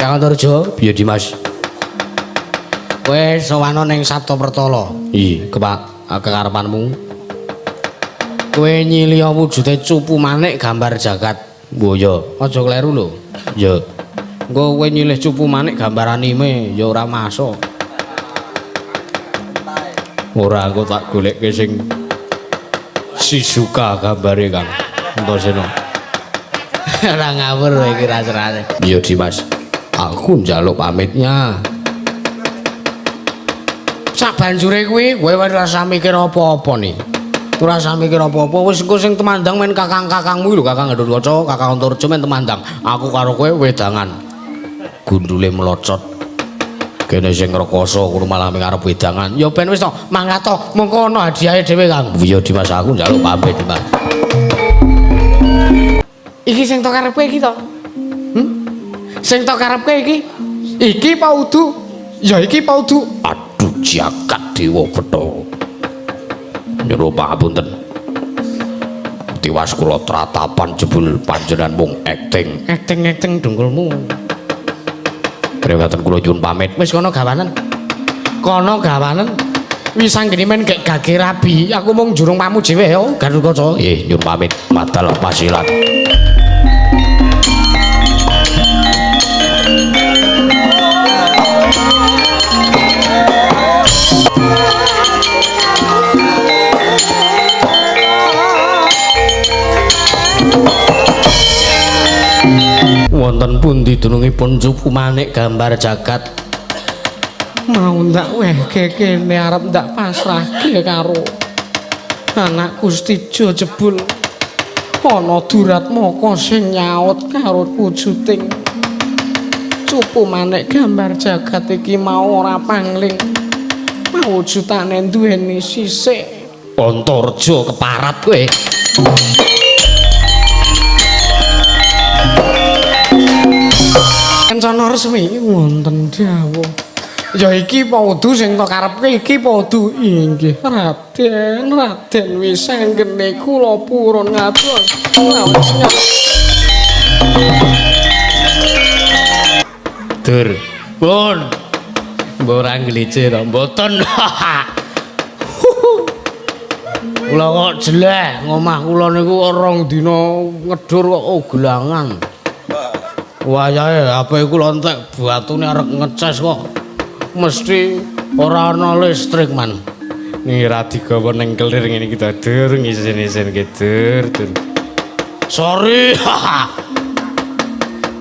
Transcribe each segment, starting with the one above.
Kang Antarja, piye Dimas? Kowe sowana ning Sabta Pertala. Iya, kepak kekarepanmu. Kowe nyiliha wujude cupu manik gambar jagat. Mbok ya, aja kleru lho. Ya. Engko kowe nyilih cupu manik gambar anime ya ora masuk. Ora engko tak golekke sing Shizuka gambare Kang Antasena. Ora ngawur kowe iki rasane. Iya Dimas. Aku njaluk pamitnya. Sabanjure kuwi kowe wis ora usah mikir apa-apa nih. Ora usah mikir apa-apa, wis engko sing temandang men kakang-kakangmu lho, Kakang Gatotkaca, Kakang Antarja men temandang. Aku karo kowe wedangan. Gundule melocot. Kene sing ngrekoso kuwi malah ming arep wedangan. Ya ben wis to, mangkat to, mengko ana hadiahe dhewe, Kang. Iya Dimas, aku njaluk pamit, Dimas. Iki sing tok karepe iki to? Sing tok karepke iki? Iki apa udu? Ya iki apa udu? Aduh jagat dewa Bathara. Nyuwun pangapunten. Tiwas kula tratapan jebul panjenengan mung akting. Akting-akting dengkulmu. Prewatan kula nyuwun pamit. Wis kono gawanen. Kono gawanen. Wis anggene men gek gage rabi, aku mung jurung pamuji wae yo Gatotkaca. Nggih, nyuwun pamit. Madal pasilan. Wonten pundi dunungipun cupu manik gambar jagat? Mau ndak wehke kene arep ndak pasrahke karo anak Gusti Jo jebul ana Duratmaka sing nyaut karo wujuding cupu manik gambar jagat iki mau ora pangling mawujudane duweni sisik. Antarja keparat kowe. Kencana resmi wonten dawuh. Ya iki apa udu sing tok karepke iki apa udu? Inggih Raden, Raden wis anggene kula purun ngados. Dur. Pun. Mbok ora nglicir to, mboten. Kula kok jeleh ngomah kula niku rong dina ngedur kok gelangan. Wayahe HP kula entek batune arep ngeces kok. Mesti ora ana listrik man. Niki ra digawa ning kelir ngene iki to, dur ngisin-isin ki dur dur. Sorry.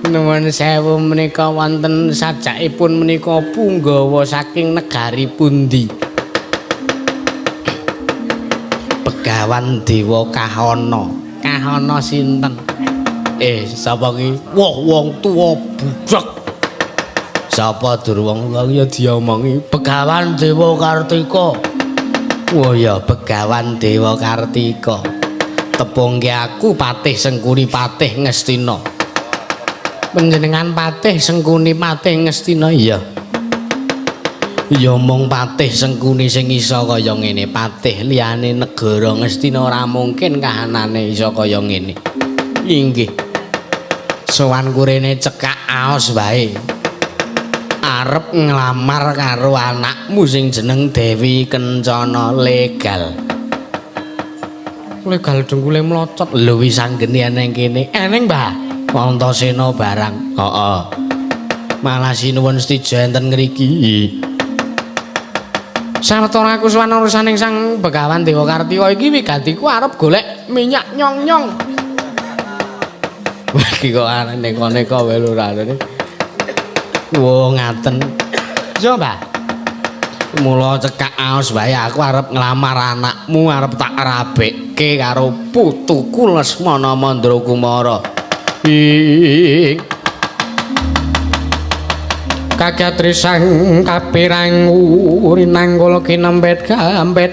Nuwun sewu menika wonten sajakipun menika punggawa saking negari pundi? Begawan Dewa Kahana. Kahana sinten? Sapa ki? Wah, wong tuwa budhek. Sapa dur wong tuwa ya diomongi Begawan Dewa Kartika. Oh ya, Begawan Dewa Kartika. Tepungke aku Patih Sengkuni Patih Ngastina. Panjenengan Patih Sengkuni Patih Ngastina? Iya. Ya mung Patih Sengkuni sing iso kaya ngene. Patih liyane negara Ngastina ora mungkin kahanane iso kaya ngene. Inggih. Sowan kurene cekak aos wae. Arep nglamar karo anakmu sing jeneng Dewi Kencana legal. Legal dengkule mlocot. Lho wis anggene eneng kene. Eneng, Mbah. Antasena barang. Heeh. Malah sinuwun setija enten ngriki. Sawetara aku sowan urusaning Sang Begawan Dewa Kartika iki wigatiku arep golek minyak nyong-nyong. Wah iki kok aneh-aneh wae lho rane. Wah ngaten. Yo, Mbah. Mula cekak aos wae aku arep nglamar anakmu, arep tak rabekke karo putuku Lesmana Mandrakumara. Ing Kagatri sang kapirang urinanggala kinempet gambet.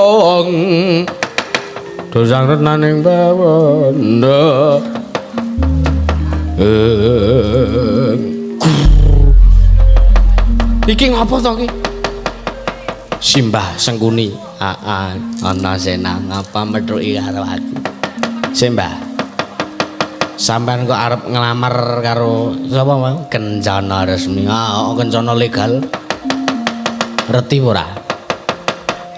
Ong dosang renaning bawanda. Iki ngapa to iki? Simbah Sengkuni. Heeh, ana sena ngapa methuki karo aku. Sik, Mbah. Sampeyan kok arep nglamar karo sapa mau? Kencana Resmi. Ah, kencana legal. Reti ora?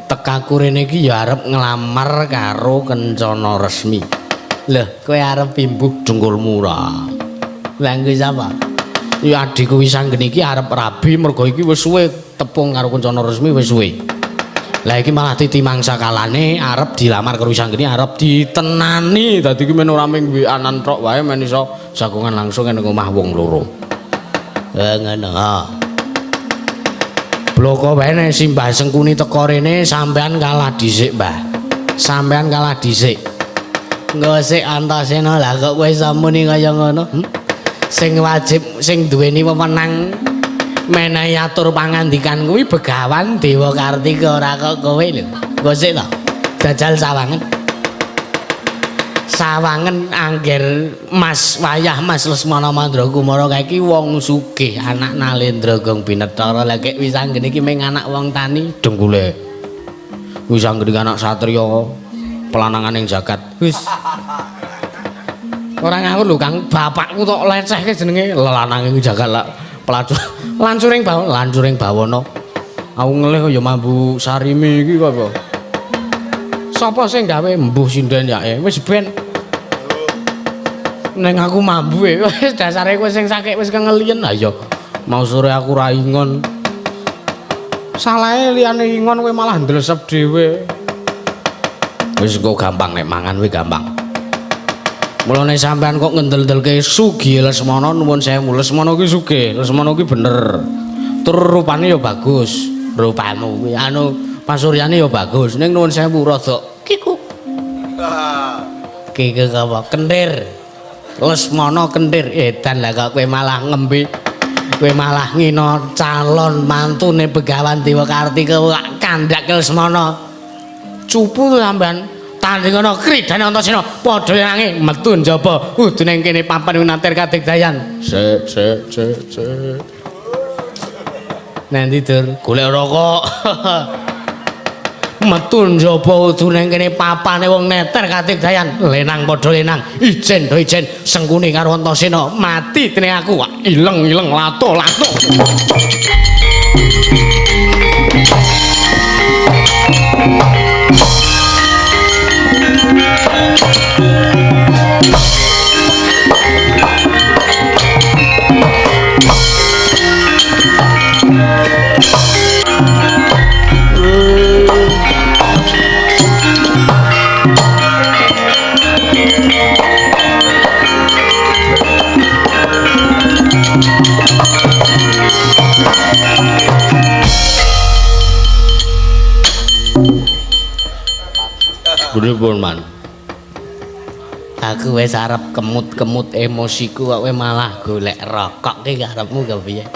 Tekaku rene iki ya arep nglamar karo Kencana Resmi. Lho, kowe arep imbuh dengkulmu ora? Lah nggo sapa? Ya adikku Wisanggeni iki arep rabi mergo iki wis suwe tepung karo Kencana Resmi wis suwe. Lah iki malah titi mangsa kalane arep dilamar karo Wisanggeni arep ditenani. Dadi iki men ora mung WA-an tok wae men iso jagongan langsung ning omah wong loro. Ngono. Ha. Bloko wae nek Simbah Sengkuni teko rene sampean kalah dhisik, Mbah. Sampean kalah dhisik. Engko sik Antasena lah kok kowe iso muni kaya ngono? Sing wajib sing duweni wewenang menehi atur pangandikan kuwi Begawan Dewa Kartika ora kok kowe lho. Engko sik to. Jajal sawangen. Sawangen angger Mas wayah Mas Lesmana Mandrakumara kae iki wong sugih anak Nalendra Gong Binetara. Lah kek Wisanggeni iki mung anak wong tani dengkule. Wisanggeni anak satriya pelanangan ing jagat. Wis. Ora ngawur lho Kang, bapakku tok lecehke jenenge lelanang ing jagat lak pelacur. Lancuring bawana, lancuring bawana. Aku ngelih ya mambu sarimi iki kok apa. Sapa sing gawe embuh sinden yake? Wis ben. Neng aku mambu e. Wis dasare kowe sing sakit wis kengeliyen. Ha iya. Mau sore aku ra ingon. Salahe liyane ingon kowe malah ndlesep dhewe. Wis engko gampang nek mangan kuwi gampang. Mulane sampean kok ngendel-ndelke sugih Lesmana nuwun sewu. Lesmana kuwi sugih, Lesmana kuwi bener. Tur rupane ya bagus. Rupamu kuwi anu pasuryane ya bagus. Ning nuwun sewu rada kikuk. Kikuk apa? Kentir. Lesmana kentir. Edan lah kok kowe malah ngembe. Kowe malah ngina calon mantune Begawan Dewa Kartika kok kandhake Lesmana. Cupu sampean. Tandingana kridane Antasena padha yange metu njaba kudu ning kene papan natir kadigdayan. Sik sik sik sik. Nanti dur golek rokok. Metu njaba kudu ning kene papane wong neter kadigdayan. Lenang padha lenang, ijen do ijen Sengkuni karo Antasena mati dening aku. Ileng-ileng lato-lato. Pripun, Man? Aku wis arep kemut-kemut emosiku kok kowe malah golek rokok ki karepmu kepiye?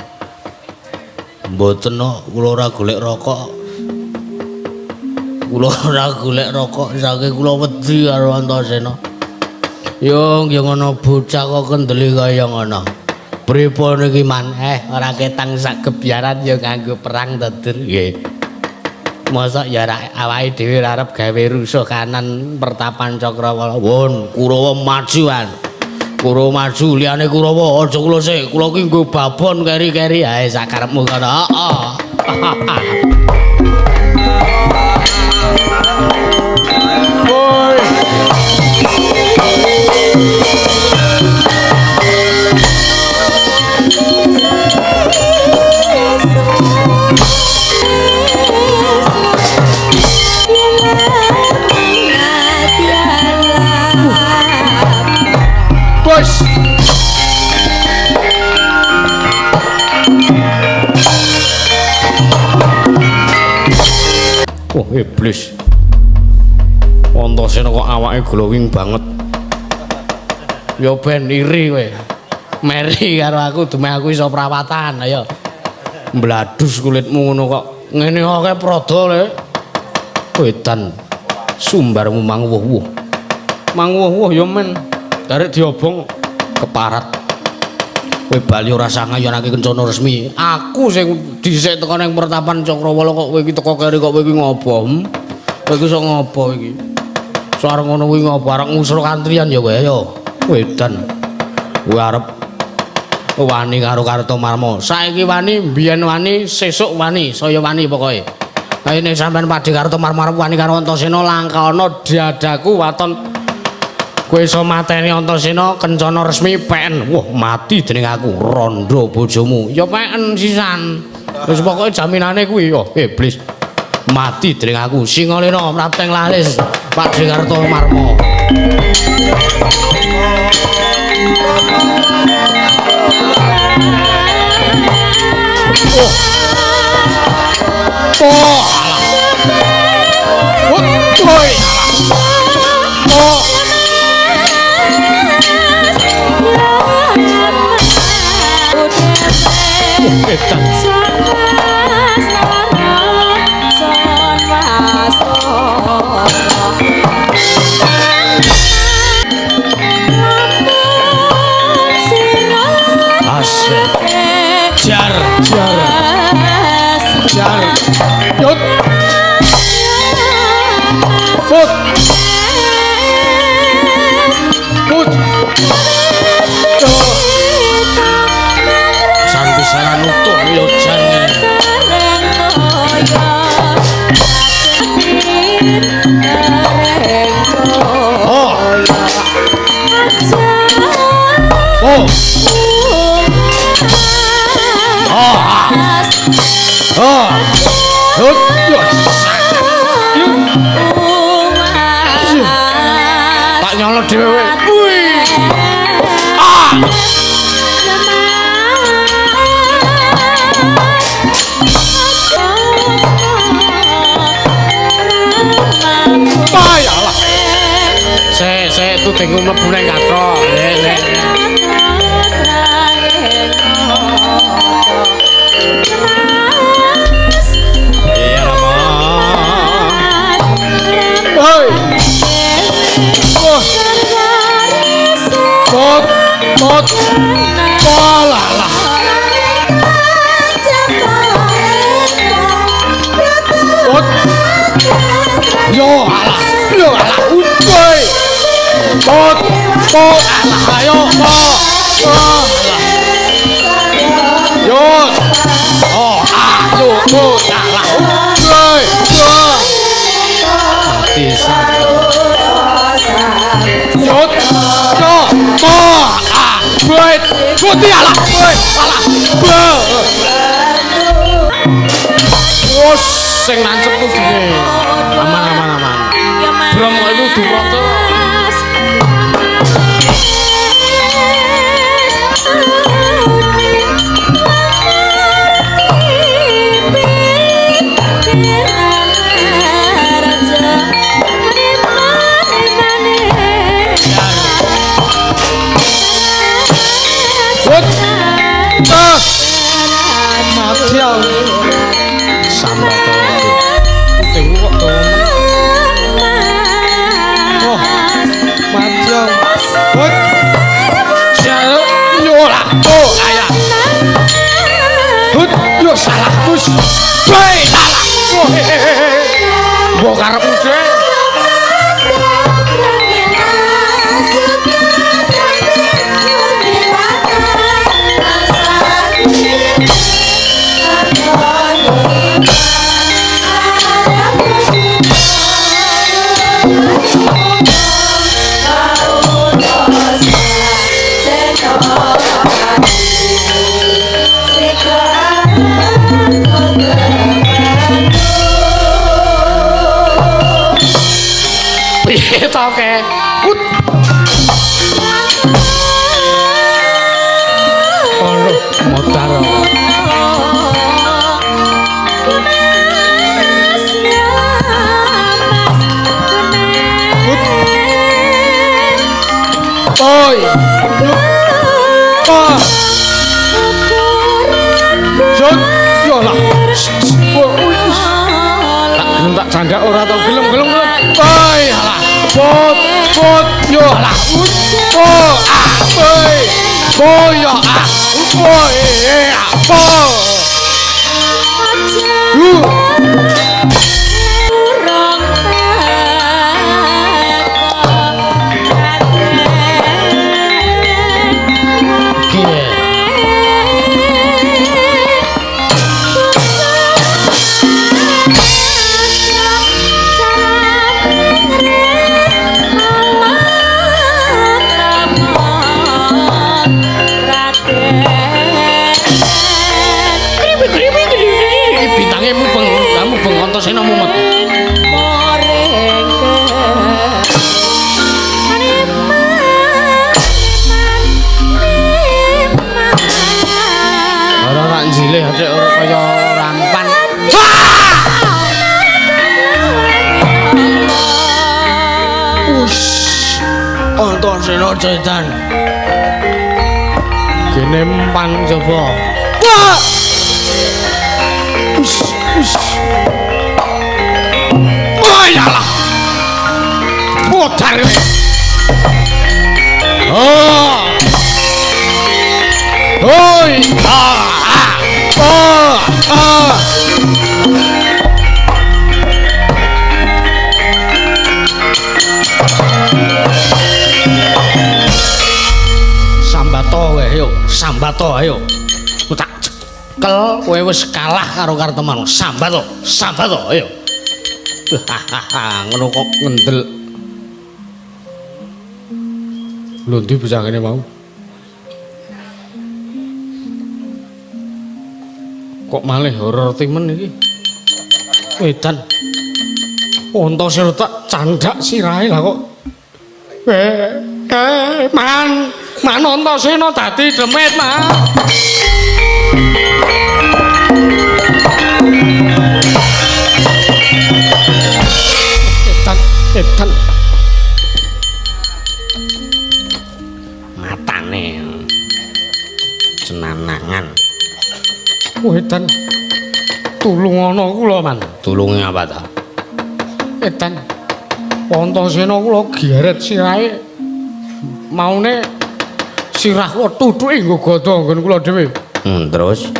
Mboten kok, kula ora golek rokok. Kula ora golek rokok saking kula wedi karo Antasena. Yo nggih ngono bocah kok kendeli kaya ngono. Pripun iki, Man? Ora ketang sak gebyaran ya nganggo perang to, Dur. Nggih. Mosok ya awake dhewe arep gawe rusuh kanan pertapan Cakrawala. Won, Kurawa maju, Wan. Kurawa maju, liyane Kurawa aja kula sik. Kula ki nggo babon keri-keri ae sakarepmu kono. Heeh. Woi. Bos. Oh, iblis. Antasena kok awake glowing banget. Ya ben iri kowe. Meri karo aku dumeh aku iso perawatan, ayo. Mbladus kulitmu ngono kok. Ngene akeh prada le. Wedan sumbarmu manguwuh-wuh. Manguwuh-wuh ya men. Karek diobong keparat. Kowe bali ora sah ngayonake Kencana Resmi. Aku sing dhisik teko ning pertapan Cakrawala kok kowe iki teko keri kok kowe iki ngopo? Kowe iki iso ngopo iki? Soal ngono kuwi ngopo arep ngusur antrian ya kowe ayo. Wedan. Kowe arep wani karo Kartomarma. Saiki wani, mbiyen wani, sesuk wani, saya wani pokoke. Kaya nek sampean Pakdhe Kartomarma arep wani karo Antasena langka ana dadaku waton kowe iso mateni Antasena kencana resmi peken. Wah, mati dening aku rondo bojomu. Ya peken sisan. Wis pokoke jaminane kuwi yo iblis. Mati dening aku Singalena prapteng lalis Pakdhe Kartomarma. Oh. Oh, alah. Woi. Oh. Edan. Asik. Jar, jar. Jar. Yut. Put. Put. Pisan-pisanan utuh yo jan. Oh. Oh. Oh. Oh. Yut. Tak nyolot dhewe. Wih. Ah. Payalah. Sik, sik tudingku mlebu nang kathok. Sik, sik. Iya, Rama. Hoi. Wah. Pot, pot. Walah lah. Pot. Yo alah, yo alah, woi. Pot, pot, alah, ayo, pot. Oh, alah. Yo. Oh, ah, yo, pot, alah, woi. Mati satu. Yo, yo, po, ah, woi. Putih alah, woi, alah, bo. Wos, sing nancep kudune. Aman aman aman. Brom kok iku durata. Wut. Ah. Mati aku. Sambat aku. Kupingku kok dawa men. Oh, mati aku. Wut. Jaluk yo lah. Oh, ayah. Hut, yo salah tus. Woi, salah. Oh, mbok karepmu dhewe. Piye to ke? Ut. Aduh, modar. Ut. Oi. Ah. Jod, yo lah. Tak gelem tak candak ora tau gelem-gelem. Oi, alah. Pot, pot, yo alah. Oh, ah, oi. Po yo ah. Oi, ah, po. Antasena mumet. Ora tak njilih atik ora kaya rampan. Ush. Antasena cetan. Gene empan coba. Wah. Ush, ush. Oh iyalah. Modar kowe. Oh. Hoi. Ah. Ah. Ah. Sambato kowe, ayo, sambato ayo. Ku tak cekel kowe wis kalah karo Karteman. Sambato, sambato ayo. Hahaha, ngono kok ngendel. Lho ndi bocah kene mau? Kok malih horor timen iki? Edan. Antasena tak candhak sirahe lah kok. Man, man Antasena dadi demit, Man. Edan, edan. Matane cenanangan. Edan. Tulungono kula, Man. Tulunge apa ta? Edan. Antasena kula geret sirahe. Maune sirah kula tuthuke nggo gada nggon kula dhewe. Terus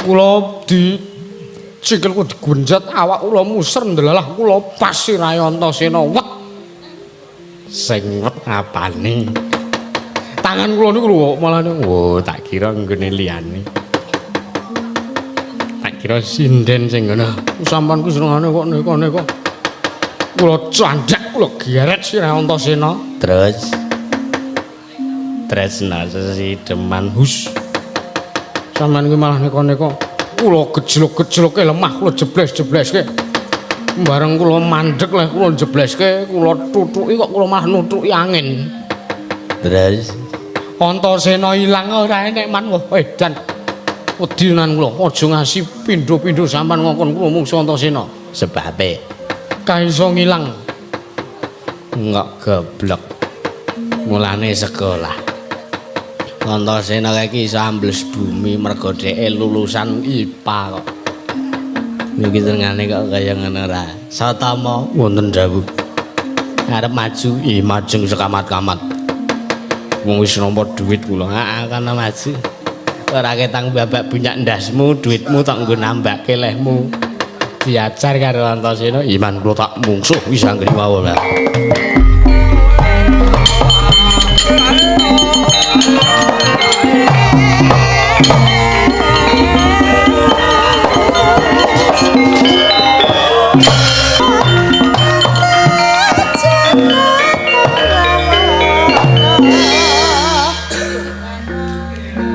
kula di sikil kula digonjat awak kula muser ndelalah kula pas sirahe Antasena wet. Sing wet apane? Tangan kula niku lho malah wo tak kira nggone liyane. Tak kira sinden sing ngono. Sampeyan ku senengane kok neko-neko. Kula candhak kula geret sirah Antasena. Terus tresna sesideman hus. Sampeyan kuwi malah neko-neko. Kula gejlok-gejloke lemah kula jebles-jebleske. Bareng kula mandek leh kula jebleske, kula tutuki kok kula malah nutuki angin. Terus Antasena ilang ora enek man. Wah edan. Wedi nan kula aja ngasi pindho-pindho sampean ngongkon kula mungsu Antasena. Sebabe kaiso ngilang. Enggak geblek. Mulane sekolah. Antasena iki iso ambles bumi mergo dheke lulusan IPA kok. Niki senengane kok kaya ngono ra. Satama wonten dawuh. Arep maju, ih majeng sekamat-kamat. Wong wis nampa dhuwit kula. Heeh, kana maju. Ora ketang babak bunyak ndasmu, duitmu tak nggo nambake lehmu. Diajar karo Antasena, iman kula tak mungsuh wis anggere mawon.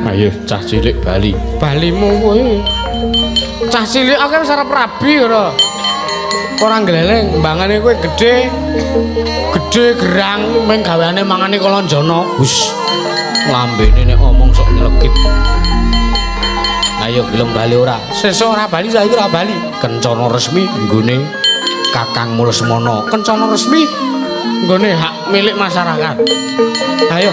Ayo cah cilik bali. Balimu kowe. Cah cilik aku wis arep rabi ora. Ora gleleng, mbangane kowe gedhe. Gedhe gerang mung gaweane mangane kalanjana. Hus. Lambene nek ngomong sok nyelekit. Ayo gelem bali ora? Sesuk ora bali, saiki ora bali. Kencana resmi nggone Kakang Lesmana. Kencana resmi nggone hak milik masyarakat. Ayo.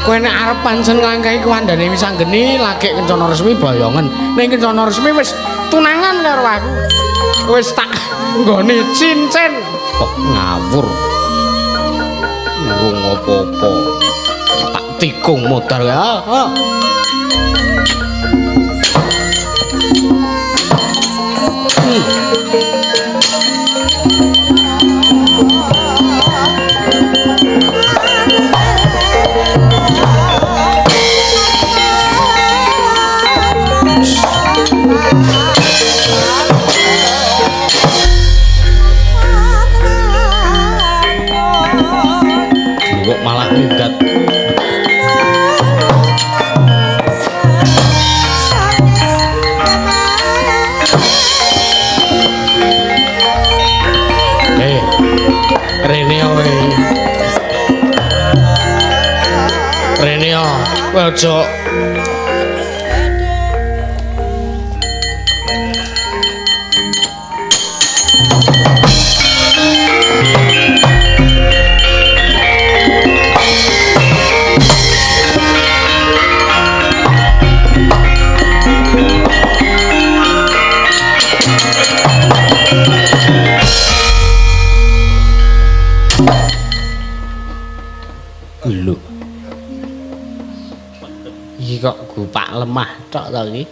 Kowe nek arep pancen nglangkahi kuwandane Wisanggeni lagi kencana resmi boyongen. Ning kencana resmi wis tunangan karo aku. Wis tak nggone cincin. Kok ngawur. Urung apa-apa. Tak tikung modar ya. Ha. Kok malah minggat. Kowe aja lho. Iki kok gupak lemah tok to iki.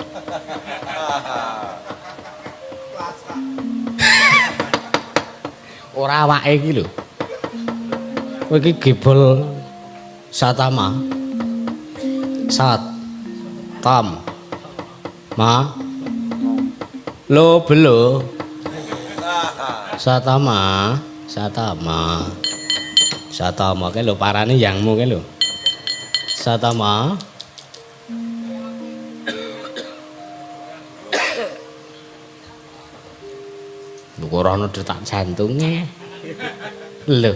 Ora awake iki lho. Kowe iki gebol Satama. Sat. Tam. Ma. Lo belo. Satama, Satama. Satama kae lho parane yangmu kae lho. Satama. Lho ora ono detak jantunge. Lho.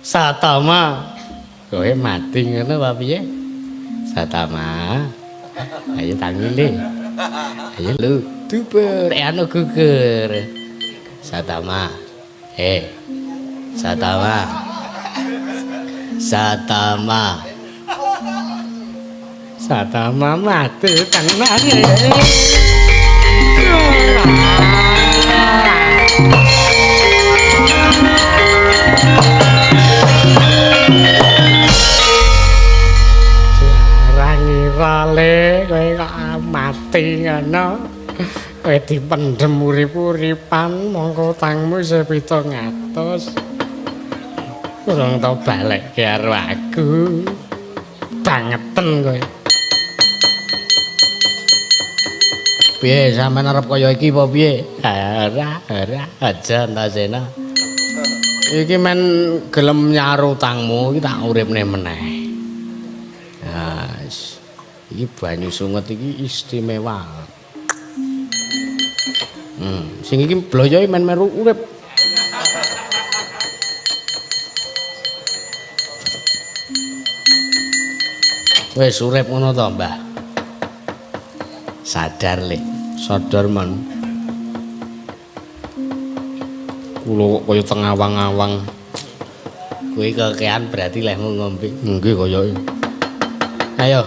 Satama. Kowe mati ngono apa piye? Satama. Ayo tangi le. Ayo lho, duber anu gugur. Satama. Satama. Satama. Satama mati tenane. Jarang ngira le kowe kok mati ngono. Kowe dipendhem urip-uripan mongko utangmu isih 700. Urung tau balekke karo aku. Bangeten kowe. Piye sampean arep kaya iki apa piye? Ora, ora, aja Antasena. Iki men gelem nyaru utangmu iki tak uripne meneh. Nah, iki banyu sunget iki istimewa. Sing iki bloyoe men meru urip. Wis urip ngono to, Mbah? Sadar le, sadar man. Kula kok kaya tengawang-awang. Kuwi kekean berarti lehmu ngombe. Nggih kayake. Ayo.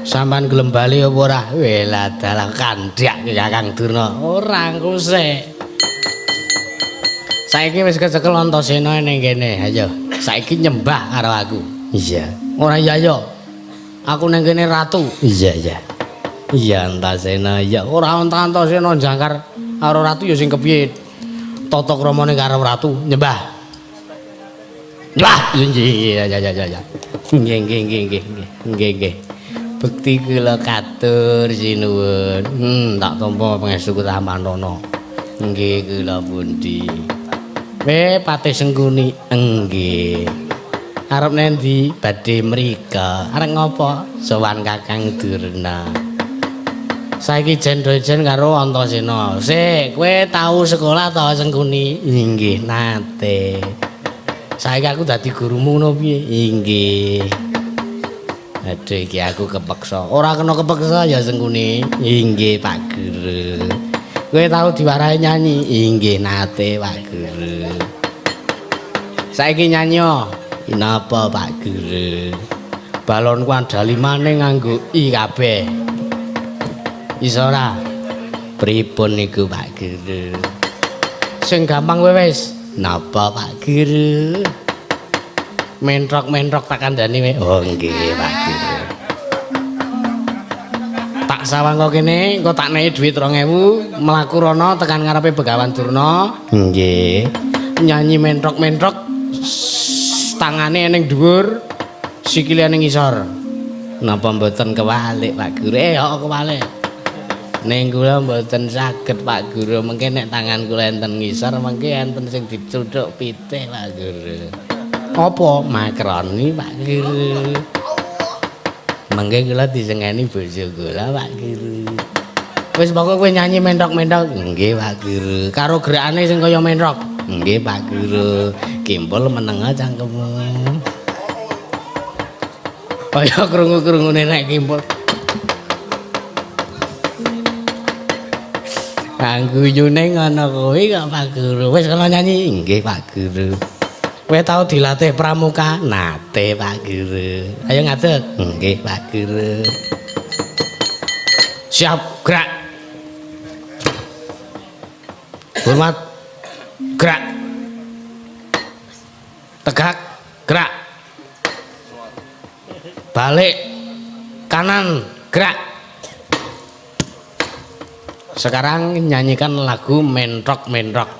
Sampeyan gelem bali apa ora? Welah dalah kandhak Kakang Durna. Ora ngusik. Saiki wis kecekel Antasena ning kene. Ayo, saiki nyembah karo aku. Iya. Ora iya yo. Aku ning kene ratu. Iya, iya. Iya Antasena, iya. Ora Antasena jangkar karo ratu ya sing kepiye? Tata kramane karo ratu nyembah. Nyembah. Iya, iya, iya, iya. Nggih, nggih, nggih, nggih, nggih, nggih. Bekti kula katur sinuwun. Tak tampa pangestu Tamanana. Nggih kula pundi. Patih Sengkuni. Nggih. Arep nendi? Badhe mrika. Arep ngopo? Sowan Kakang Durna. Saiki jen-jen karo Antasena. Sik, kowe tau sekolah ta Sengkuni? Inggih, nate. Saiki aku dadi gurumu ngono piye? Inggih. Aduh, iki aku kepeksa. Ora kena kepeksa ya Sengkuni. Inggih, Pak Guru. Kowe tau diwarahi nyanyi? Inggih, nate, Pak Guru. Saiki nyanyi. Napa, Pak Guru? Balonku ada limane nganggo i kabeh. Iso ora? Pripun niku, Pak Guru? Sing gampang kowe wis. Napa, Pak Guru? Mentrok-mentrok tak kandhani kowe. Oh, nggih, Pak Guru. Tak sawang kok kene, engko tak nehi dhuwit 2000, mlaku rono tekan ngarepe Begawan Durna. Nggih. Nyanyi mentrok-mentrok, tangane ning dhuwur, sikile ning ngisor. Napa mboten kewalik, Pak Guru? Kok kewalik. Ning kula mboten saged, Pak Guru. Mengke nek tangan kula enten ngisor, mengke enten sing dicuthuk pitik, Pak Guru. Apa? Makroni, Pak Guru. Mengke kula disengeni bojo kula, Pak Guru. Wis pokoke kowe nyanyi menthok-menthok. Nggih, Pak Guru. Karo gerakane sing kaya menthok. Nggih, Pak Guru. Kimpul menenga cangkemmu. Kaya krungu-krungune nek kimpul. Angguyune ngono kuwi kok Pak Guru. Wis kono nyanyi. Nggih Pak Guru. Kowe tau dilatih pramuka? Nate Pak Guru. Ayo ngadeg. Nggih Pak Guru. Siap, gerak. Hormat. Gerak. Tegak, gerak. Balik kanan, gerak. Sekarang nyanyikan lagu mentrok-mentrok.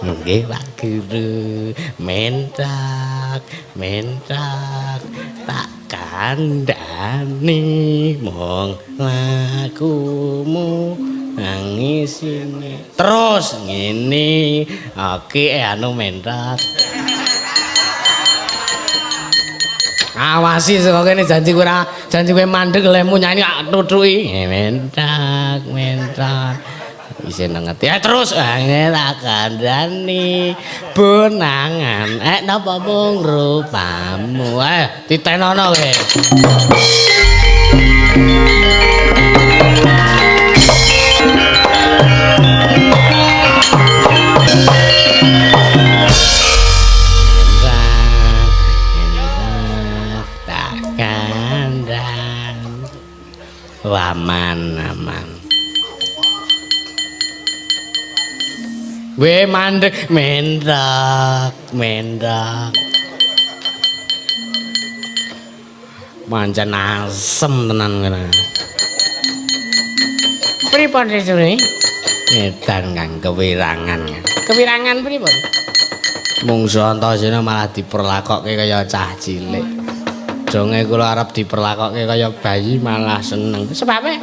Nggih Pak Guru, mentrok, mentrok, tak kandhani mong lakumu nangisine. Terus ngene, oke anu mentrok. Awasi saka kene janji kowe ora, janji kowe mandeg lehmu nyanyi tak tuthuki. Mentak, mentak. Isih nengeti. Terus ngene tak kandhani bonangan. Napa mung rupamu? Titenono kowe. Aman, aman. We mandek mendak, mendak. Pancen asem tenan kene. Pripun sesune? Edan kang kewirangan. Kewirangan pripun? Mungsu Antasena malah diperlakokke kaya cah cilik. Donge kula arep diperlakokke kaya bayi malah seneng. Sebabe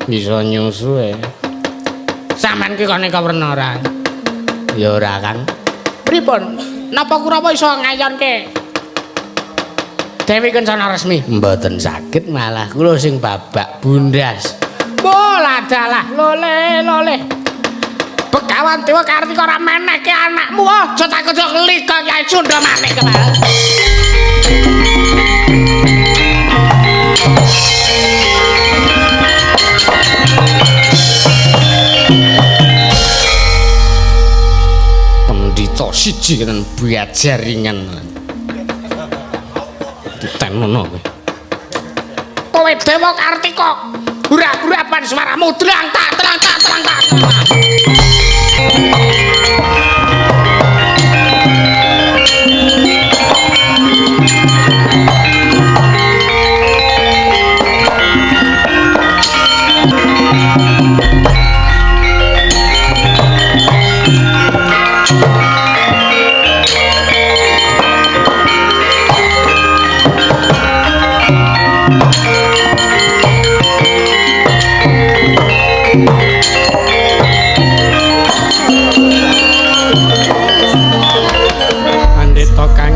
bisa nyusu e. Sampeyan ki kok neka werna ora? Ya ora, Kang. Pripun? Napa Kurawa iso ngayonke Dewi Kencana resmi? Mboten saged, malah kula sing babak bundas. Bola dalah lole lole. Begawan Dewa Kartika ora menehke anakmu. Aja takut lika Kyai Sunda Manik kemarin. Pendhita siji kenen jaringan. Ditenono kowe. Kowe Dewa Kartika, hurap-hurapan suaramu drang tak terang tak terang tak.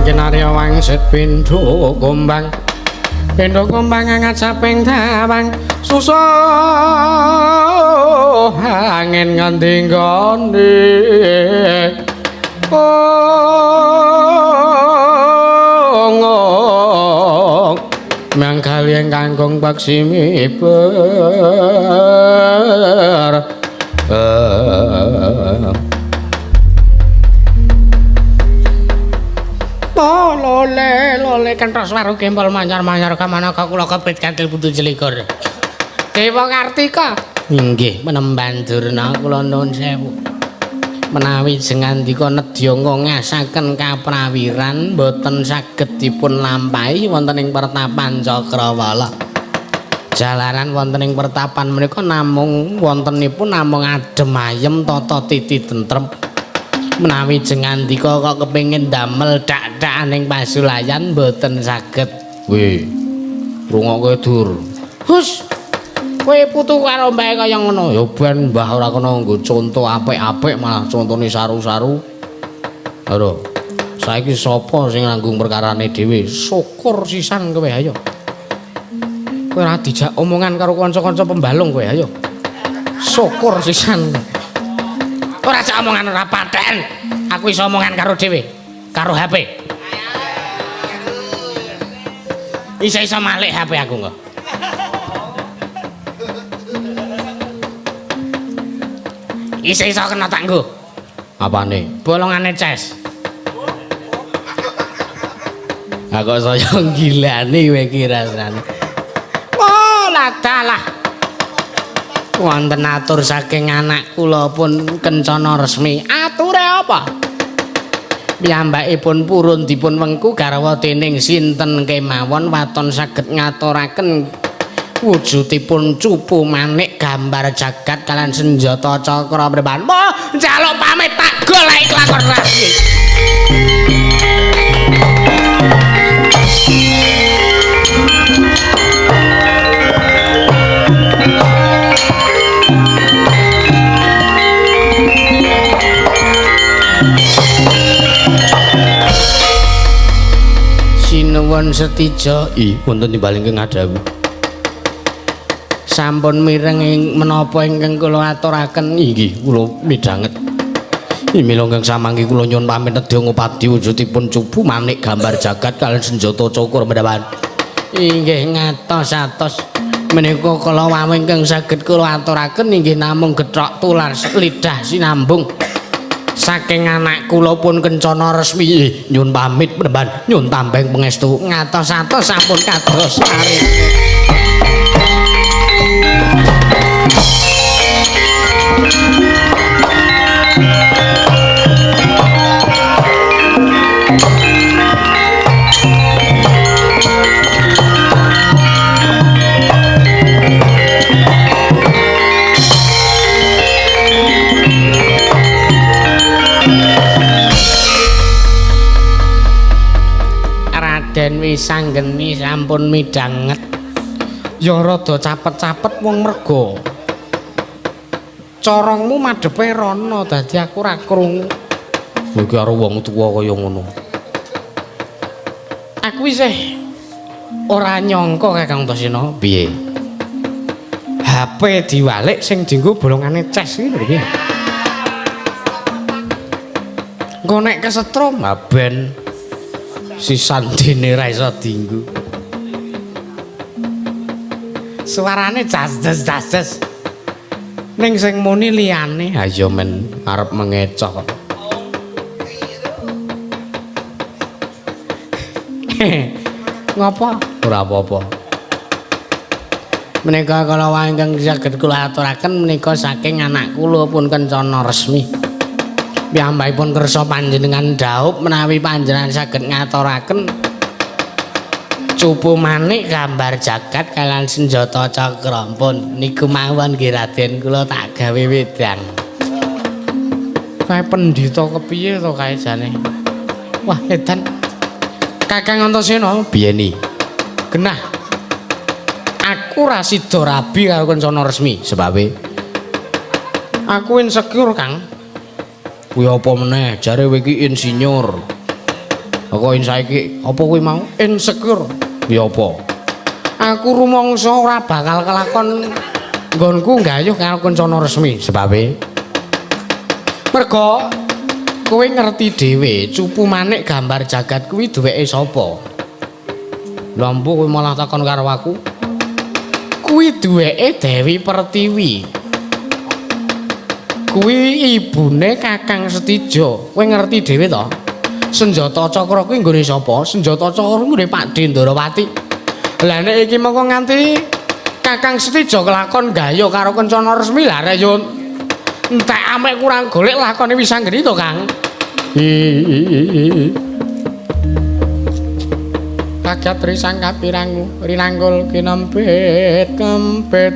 Kinarya wangsit pindho gombang. Pindho gombang angat saping tawang susuh angin ngendi nggone. Oh, mangkali ingkang kangkung paksi miber. Lole lole kenthos waru gempol manyar-manyar kamana kula kepit kantil putu jelikur. Dewa Kartika. Inggih menemban Durna kula nuwun sewu. Menawi jengandika nedya ngongasaken kaprawiran boten saged dipun lampahi wonten ing pertapan Cakrawala. Jalaran wonten ing pertapan menika namung wontenipun namung adem ayem tata titi tentrem. Menawi jengandika kok kepengin damel dak-dakan ing pasulayan mboten saged. Weh, rungokke Dur. Hus. Kowe putu karo mbahe kaya ngono. Ya ben mbah ora kena nggo conto apik-apik malah contone saru-saru. Lho. Saiki sapa sing nanggung perkarane dhewe? Syukur sisan kowe ayo. Kowe ora dijak omongan karo kanca-kanca pembalung kowe ayo. Syukur sisan. Ora jak omongan ora paten. Aku iso omongan karo dhewe, karo HP. Iso-iso malik HP aku kok. Iso-iso kena tak nggo. Apane? Bolongane ces. Aku saya gilani kowe iki rasane. Oh, ladalah. Wonten atur saking anak kula pun Kencana Resmi. Ature apa? Piyambakipun purun dipun wengku garwa dening sinten kemawon waton saged ngaturaken wujudipun cupu manik gambar jagat kalian senjata cakra mrepan. Wah, njaluk pamit tak golek lakon resmi. Sinuwun Setija, wonten timbal ingkang ngadhawuh. Sampun mireng ing menapa ingkang kula aturaken? Inggih, kula midhanget. Mila ingkang samangke kula nyuwun pamit nedya ngupadi wujudipun cupu manik gambar jagat kalian senjata cukur mendawan. Inggih ngatos-atos. Menika kala wau ingkang saged kula aturaken inggih namung gethok tular lidah sinambung. Saking anak kula pun Kencana Resmi, nyuwun pamit penemban, nyuwun tambeng pangestu. Ngatos-atos sampun kados arep. Raden Wisanggeni sampun midhanget. Ya rada capet-capet wong merga. Corongmu madhepe rono dadi aku ora krungu. Kowe iki karo wong tuwa kaya ngono. Aku isih ora nyangka Kakang Antasena. Piye? HP diwalik sing dienggo bolongane ces iki lho piye? Engko nek kesetrum ha ben sisandene ra iso dienggo. Suarane jas-jas-jas. Ning sing muni liyane, ha iya men arep mengecoh kok. Ngopo? Ora apa-apa. Menika kala wau ingkang saged kula aturaken menika saking anak kula pun Kencana Resmi. Piyambakipun kersa panjenengan dhaup menawi panjenengan saged ngaturaken cupu manik gambar jagat kalian senjata cakra. Pun niku mawon nggih Raden, kula tak gawe wedang. Kae pendhita kepiye to kae jane? Wah, edan. Kakang Antasena piye ni? Genah. Aku ra sida rabi karo Kencana Resmi sebabe aku insecure, Kang. Kuwi apa meneh? Jare kowe iki insinyur. Kok saiki apa kuwi mau? Insecure. Kuwi apa? Aku rumangsa ora bakal kelakon nggonku nggayuh karo Kencana Resmi sebabe merga kowe ngerti dhewe cupu manik gambar jagat kuwi duweke sapa? Lha mbuh kowe malah takon karo aku. Kuwi duweke Dewi Pertiwi. Kuwi ibune Kakang Setija. Kowe ngerti dhewe to? Senjata cakra kuwi nggone sapa? Senjata cakra kuwi nggone Pakde Ndorowati. Lah nek iki mengko nganti Kakang Setija kelakon gayuh karo Kencana Resmi lah yo entek amek kurang golek lakone Wisanggeni to, Kang. Kagat risang kapirangu rinanggul kinempit kempit.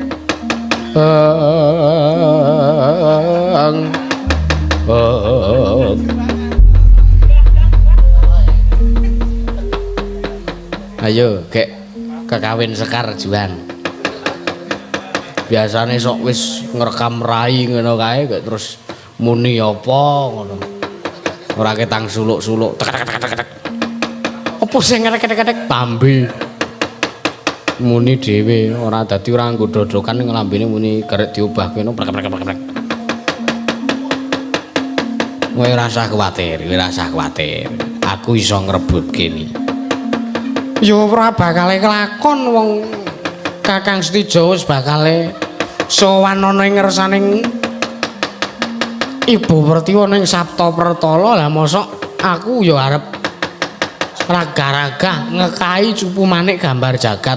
Eng. Ayo gek kekawin Sekar Juang. Biasane sok wis ngrekam rai ngono kae gek terus muni apa ngono. Ora ketang suluk-suluk tek tek tek tek. Apa sing ngerek-ngerek tambi. Muni dhewe ora dadi ora nggo dodokan lambene muni garek diobahke ngono prek prek prek prek. Kowe ora usah kuwatir, kowe ora usah kuwatir. Aku iso ngrebut kene. Ya ora bakale kelakon wong Kakang Setija wis bakale sowan ana ing ngersaning Ibu Pertiwa ning Sapta Pertala. Lah mosok aku ya arep raga-raga ngekai cupu manik gambar jagat.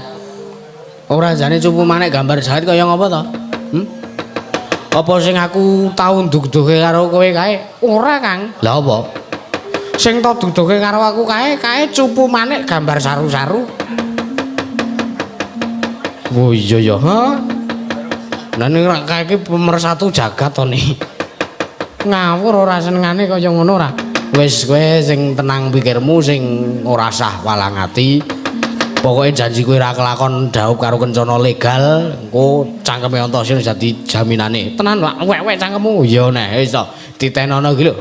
Ora jane cupu manik gambar jagat kaya ngapa to? Apa sing aku tau ndugduhke karo kowe kae? Ora, Kang. Lah apa? Sing tau duduhke karo aku kae kae cupu manik gambar saru-saru. Oh iya ya, ha? Lah ning rak kae iki pemersatu jagat to ni. Ngawur ora senengane kaya ngono ora. Wis kowe sing tenang pikirmu sing ora sah walang ati. Pokoke janji kowe ora kelakon dhaup karo kencana legal, engko cangkeme Antasena dadi jaminane. Tenan lak wek-wek cangkemmu. Iya neh wis to, titenono iki lho.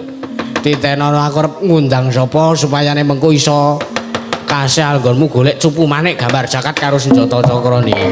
Titenono aku arep ngundang sapa supayane mengko iso kasih anggonmu golek cupu manik gambar jagat karo senjata cakra niki.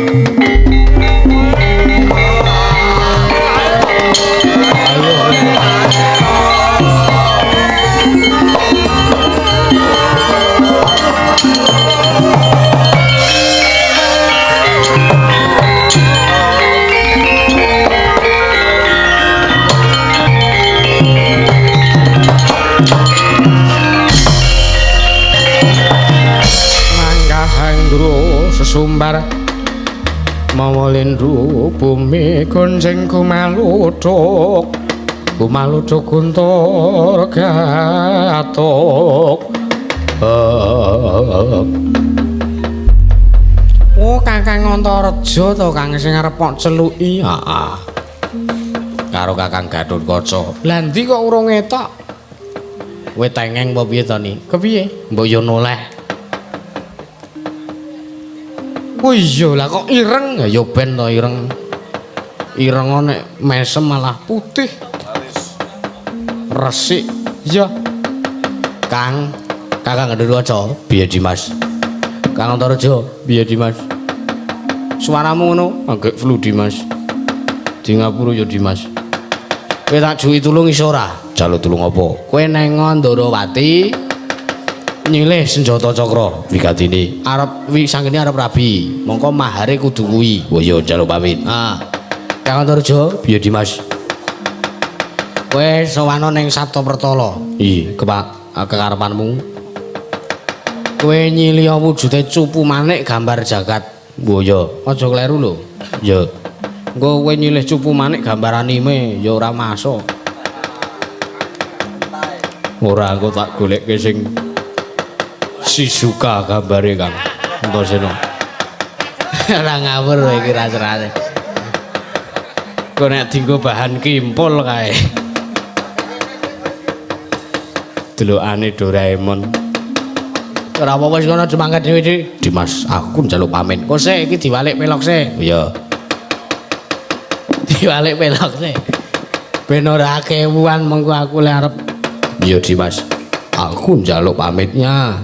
Sesumbar mawa lindhu bumi gonjeng gumaluduk gumaluduk guntur gatuk. Oh Kakang Antareja to Kang sing arep kok celuki. Heeh. Karo Kakang Gathotkaca. Lah ndi kok urung ngetok? Kowe tengeng apa piye to ni? Kepiye? Mbok yo noleh. Oh iya lah kok ireng ya ben to ireng. Ireng nek mesem malah putih. Resik. Iya. Kang, Kakang Gathotkaca, piye Dimas? Kang Antareja, piye Dimas? Suaramu ngono, agek flu Dimas. Di ngapura ya Dimas. Kowe tak juki tulung iso ora? Jaluk tulung apa? Kowe neng Ndorowati nyilih senjata cakra wigatine. Arep wi sangkene arep rabi. Mongko mahare kudu kuwi. Oh iya njaluk pamit. Ah. Kang Antareja, piye Dimas? Kowe sowana ning Sapta Pertala. Iya, kekarepanmu. Kowe nyilih wujude cupu manik gambar jagat. Oh iya, aja kleru lho. Ya. Engko kowe nyilih cupu manik gambar anime ya ora masuk. Ora engko tak golekke sing Shizuka gambare Kang Antasena. Ora ngawur iki rasane. Kok nek dienggo bahan kimpul kae. Delokane Doraemon. Ora apa-apa wis ngono mangkat dhewe, Dik. Dimas, aku njaluk pamit. Kok sik iki diwalik pelok sik. Iya. Diwalik pelok sik. Ben ora kewuan mengko aku le arep. Iya, Dimas. Aku njaluk pamitnya.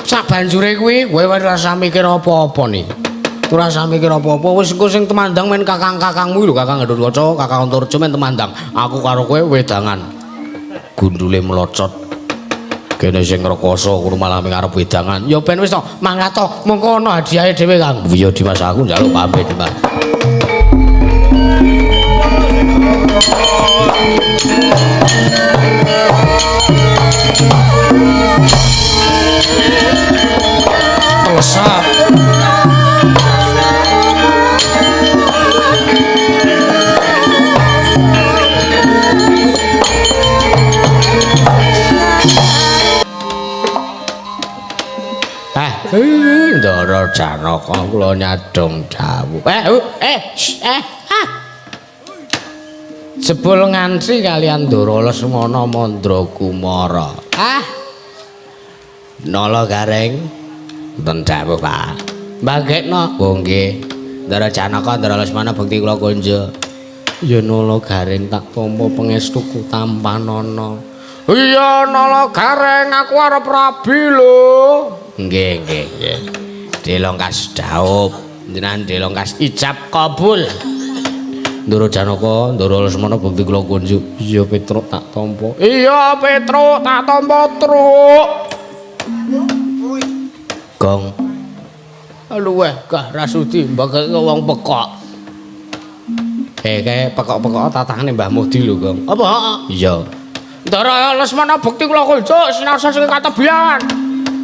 Sak banjure kuwi kowe wis ora usah mikir apa-apa nih. Ora usah mikir apa-apa wis engko sing temandang men kakang-kakangmu lho, Kakang Gathotkaca, Kakang Antareja men temandang. Aku karo kowe wedangan. Gundule melocot. Kene sing rekoso kuwi malah ming arep wedangan. Ya ben wis to, mangkat to, mengko ana hadiahe dhewe, Kang. Iya Dimas, aku njaluk pamit, Dimas. Telesap. Ndara Janaka kula nyadong dawuh. Jebul ngantri kalian Ndara Lesmana Mandra Kumara. Ah. Nala Gareng wonten dawuh, Pak. Mbagekno. Oh nggih. Ndara Janaka Ndara Lesmana bekti kula konjo. Ya Nala Gareng tak tampa pangestuku tampanana. Iya Nala Gareng aku arep rabi lho. Nggih, nggih, nggih. Delongkas dhaup, jenengan delongkas ijab kabul. Ndara Janaka, Ndara Lesmana bekti kula kunjuk. Iya Petruk tak tampa. Iya Petruk tak tampa, Truk. Gong. Luweh gah rasudi mbake wong pekok. Kae pekok-pekok tatahane Mbah Mudi lho, Gong. Apa? Iya. Ndara Lesmana bekti kula kunjuk sinarsa sing katebian.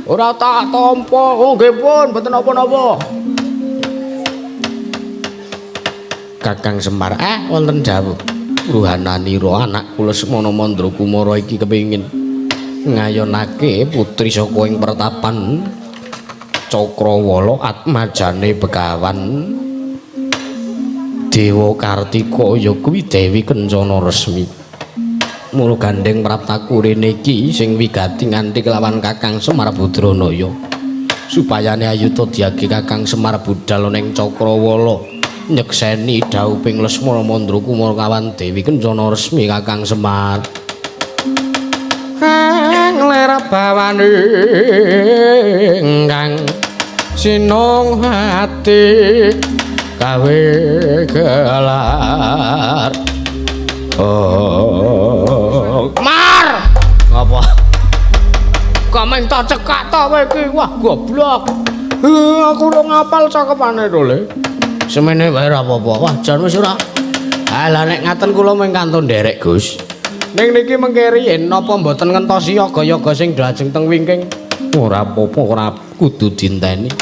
Ora tak tampa. Oh nggih pun, mboten napa-napa. Kakang Semar, wonten dawuh. Ruhananira anakku Lesmana Mandrakumara iki kepengin ngayonake putri saka ing pertapan Cakrawala atmajane Begawan Dewa Kartika ya kuwi Dewi Kencana Resmi. Mula gandeng praptaku rene iki sing wigati nganti kelawan Kakang Semar Badranaya. Supayane ayuta diage Kakang Semar budal ning Cakrawala nyekseni dhauping Lesmana Mandrakumara kawan Dewi Kencana Resmi Kakang Semar. Kang ler bawane ingkang sinung ati gawe gelar. Oh, Mar. Ngapa? Kameng tak cekak ta kowe iki? Wah, goblok. Aku ora ngapal cakepane to, Le. Semene wae ora apa-apa. Wah, jan wis ora. Lah nek ngaten kula mung kantun nderek, Gus. Ning niki mengke riyin napa mboten ngentosi yaga-yaga sing lajeng teng wingking? Ora apa-apa, ora kudu dinteni.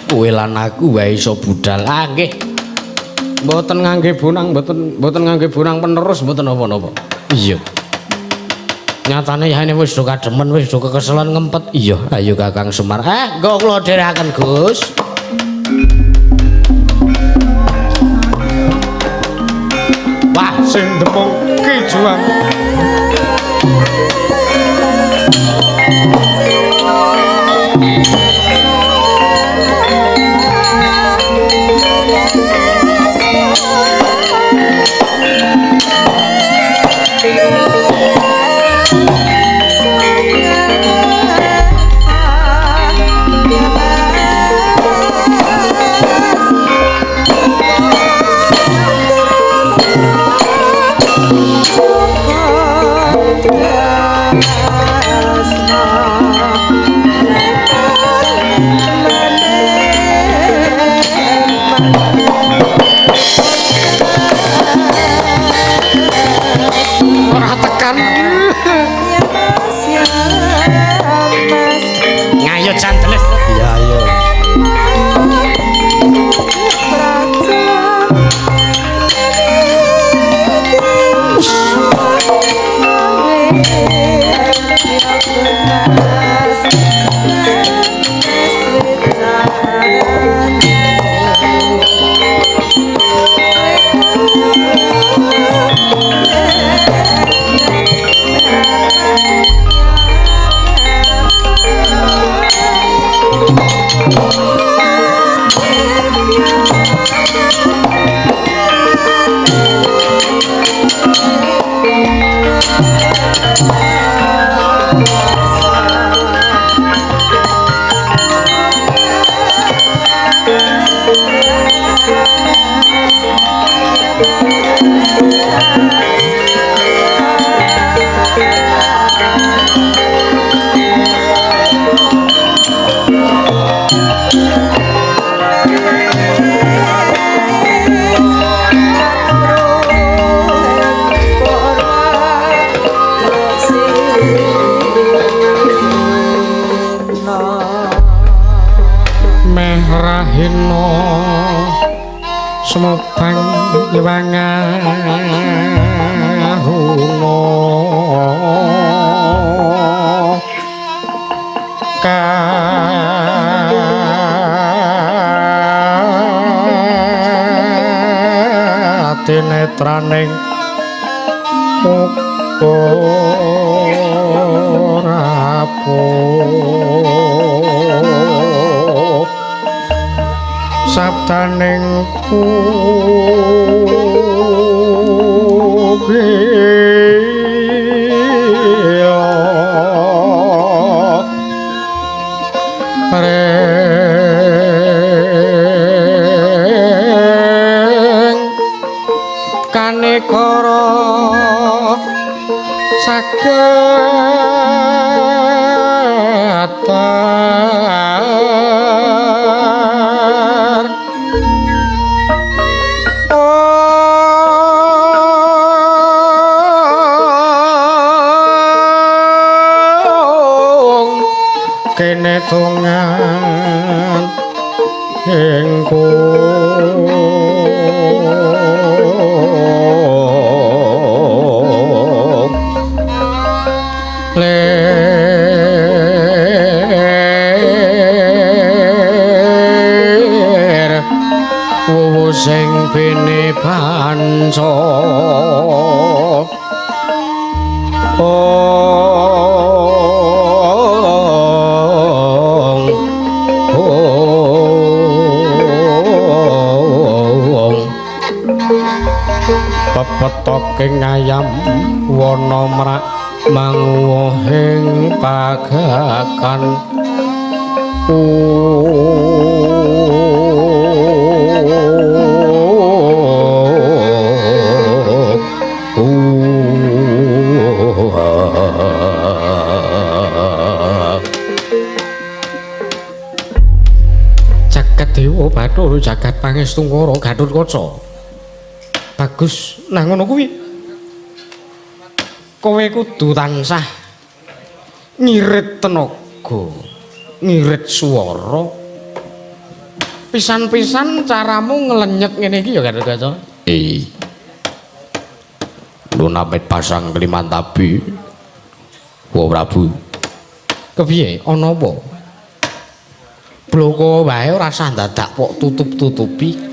Kowe lan aku wae iso budal. Ah nggih. Mboten ngangge bonang, mboten ngangge bonang penerus mboten napa-napa. Iya. Nyatane yane wis do kademen, wis do kekeselan ngempet. Iya, ayo Kakang Semar. Nggo kula dherekaken, Gus. Wah, sing demung Ki Juang. Ora tekan. Ngayo canteles. Iya, ayo. Meh rahina sumebang Hyang Aruna katinetraning uga rapuh sabdaning kubila ring kanekara saged kene dongan ingkung lir wuwu sing bene panca pepetoking ayam wana mrak manguwuhing pagakan Jagat Dewa Bathara jagat Pangestungkara Gathotkaca. Bagus, nah ngono kuwi. Kowe kudu tansah ngirit tenaga, ngirit swara. Pisan-pisan caramu nglenyet ngene iki ya Gathotkaca. Lunamit pasang klimantabi. Wa Prabu. Kepiye? Ana apa? Bloko wae ora usah dadak pok tutup-tutupi.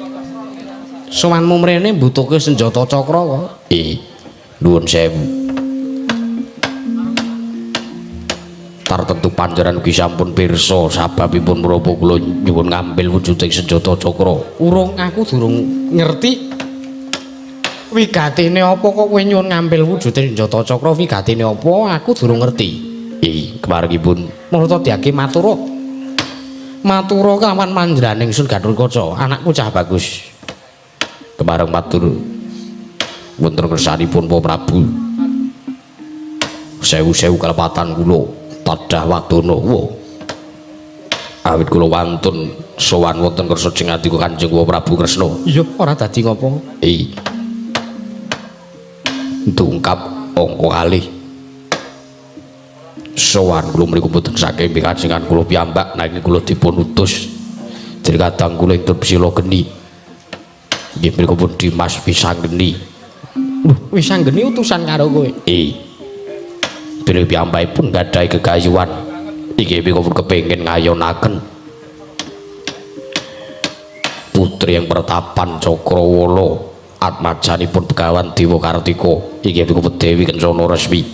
Sowanmu mrene mbutuhke senjata cakra kok. Nuwun sewu. Tartemtu panjenengan ugi sampun pirsa sababipun menapa kula nyuwun ngambil wujuding senjata cakra. Urung, aku durung ngerti wigatine apa kok kowe nyuwun ngambil wujuding senjata cakra, wigatine apa aku durung ngerti. Kemargipun Marta diake matura. Matura kelawan panjenengan ingsun Gathotkaca, anakku cah bagus. Kemareng matur wonten kersanipun Pak Prabu. Sewu-sewu kalepatan kula tadah wadana. Awit kula wantun sowan wonten kersa jengandika Kanjeng Prabu Kresna. Iya, ora dadi ngopo. Dungkap angka kalih. Sowan kula mriku mboten saking pikajengan kula piyambak nanging kula dipun utus dening kadang kula ing Tripsila Geni. Nggih mriku pun Dimas Wisanggeni. Lho, Wisanggeni utusan karo kowe. Dene piyambakipun gadhahi gegayuhan. Inggih mriku pun kepengin ngayonaken putri yang pertapan Cakrawala atmajanipun Begawan Dewa Kartika. Inggih mriku pun Dewi Kencana Resmi.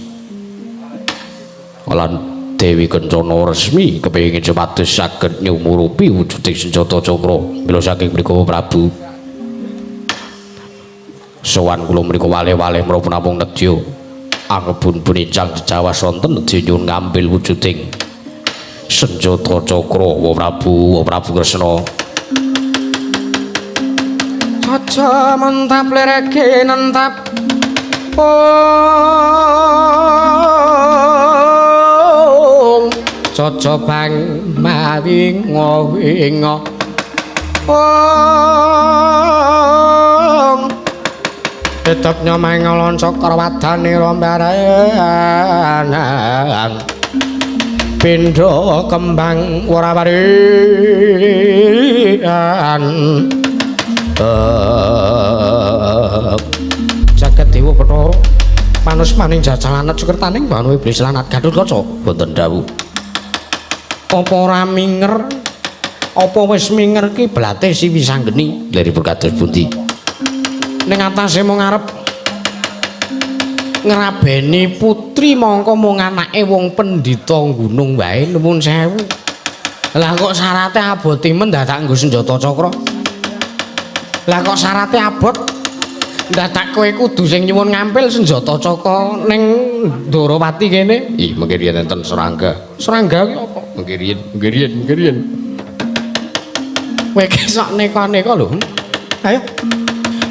Lan Dewi Kencana Resmi kepengin supados saged nyumurupi wujuding senjata cakra. Mila saking mriku Prabu sowan kula mriku waleh-waleh menapa namung nedya angebun-bun incang jejawas wonten nedya nyuwun ngambil wujuding senjata cakra. Wa Prabu, wa Prabu Kresna. Caca mentap lereke nentap ong caca bang mawi ngowingo ong tetep nyomeng loncok wadane rombaran pindha kembang ora warian. Jagat Dewa Bathara manus maning jajalanet sukertaning banu iblis lanat Gathotkaca. Wonten dawuh. Apa ora minger? Apa wis minger ki blate si Wisanggeni? Liripun kados pundi? Ning atase mung arep ngrabeni putri mongko mung anake wong pendhita gunung wae nuwun sewu. Lah kok syarate abot timen dadak nggo senjata cakra? Lah kok syarate abot dadak kowe kudu sing nyuwun ngampil senjata cakra ning Ndorowati kene? Mengke riyen enten serangga. Serangga ki apa? Mengke riyen, mengke riyen, mengke riyen. Kowe ki sok neka-neka lho. Ayo.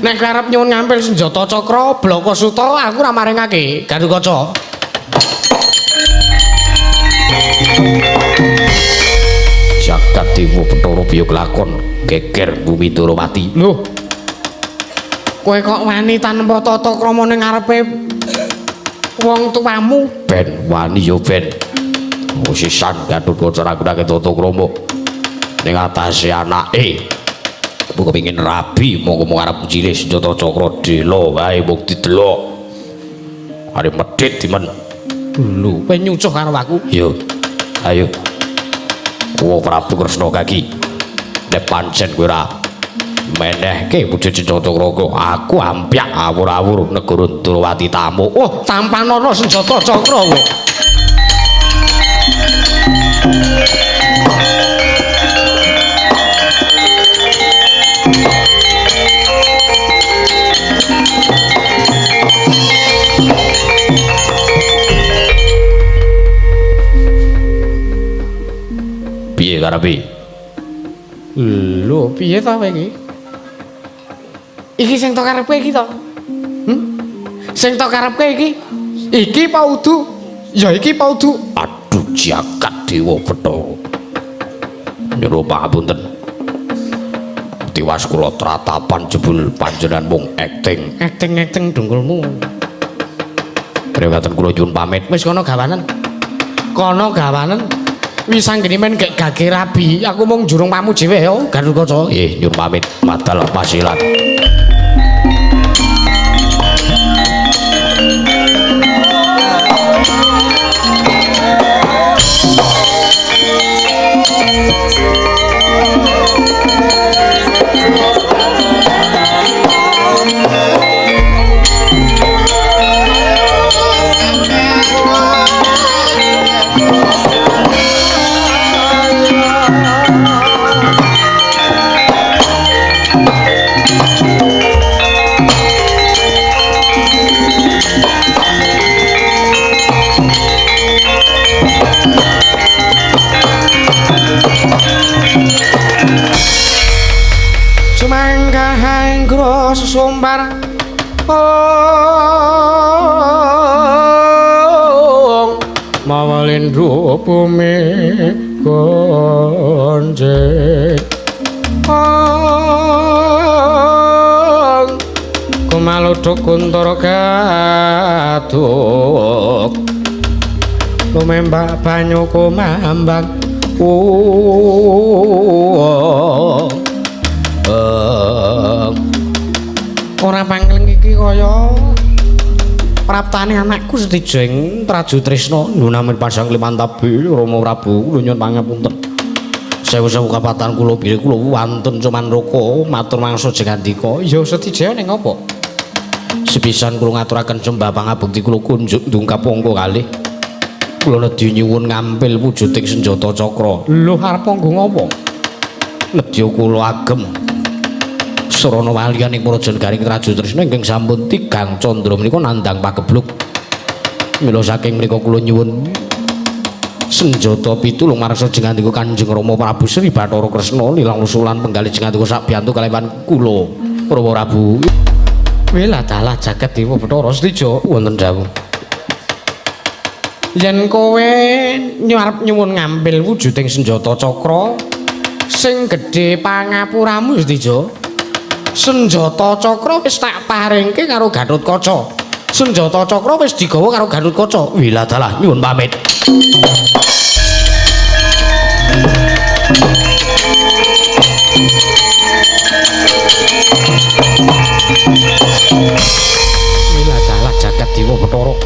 Nek kowe arep nyuwun ngampil senjata cakra Blaka Suta aku ora maringake Gathotkaca. Jagat Dewa Bathara biya kelakon geger bumi Ndorowati. Lho. Kowe kok wani tanpa tata krama ning ngarepe wong tuamu? Ben wani ya ben. Sisan Gatotkaca ragunake tata krama ning atase anake. Aku kepengin rabi monggo mung arep njilih senjata cakra dela wae mung didelok. Arep medhit dimen. Lho, kowe nyucuh karo aku? Yo. Ayo. Wa Prabu Kresna kaki. Nek pancen kowe ora menehke wujud senjata cakra, aku ampyak awur-awur negara Ndrawati tamu. Oh, tampanono senjata cakra kowe. Piye karepe? Lho, piye ta kowe iki? Iki sing tok karepe iki to? Sing tok karepke iki? Iki apa udu? Ya iki apa udu? Aduh jagat dewa Bathara. Nyuwun pangapunten. Tiwas kula tratapan jebul panjenengan mung akting. Akting-akting dengkulmu. Prewatan kula nyuwun pamit. Wis kono gawanen. Kono gawanen. Wis anggene men gek gage rabi, aku mung jurung pamuji wae yo Gatotkaca. Nggih, nyuwun pamit. Madal pasilan. Sumbar ong mawa lindhu bumi gonjek ong kumaluduk kuntara gaduk lumembak banyu kumambang ora pangling iki kaya praptane anakku Setijeng Traju Tresna nunamin pasang limantabi Rama Prabu kula nyuwun pangapunten. Sewu-sewu kapatan kula bilih kula wantun cumanruka matur mangsa jengandika. Ya Setijaya ning apa? Sepisan kula ngaturaken sembah pangabekti kula kunjuk ndungkap angka kalih. Kula nedya nyuwun ngampil wujuding senjata cakra. Lho arep nggo ngopo? Nedya kula agem sarana walian ing Praja Garing Traju Tresna ingkang sampun tigang candra menika nandhang pagebluk. Mila saking menika kula nyuwun senjata pitulung marsa jengandika Kanjeng Rama Prabu Sri Bathara Kresna nilang usulan penggalih jengandika sabiyantu kaliyan kula Rama Prabu. Wela dalah jagat dewa Bathara Setija wonten dawuh. Yen kowe arep nyuwun ngambil wujuding senjata cakra sing gedhe pangapuramu Setija. Senjata cakra wis tak paringke karo Gatotkaca. Senjata cakra wis digawa karo Gatotkaca. Wila dalah nyuwun pamit. Wila dalah jagat dewa Bathara.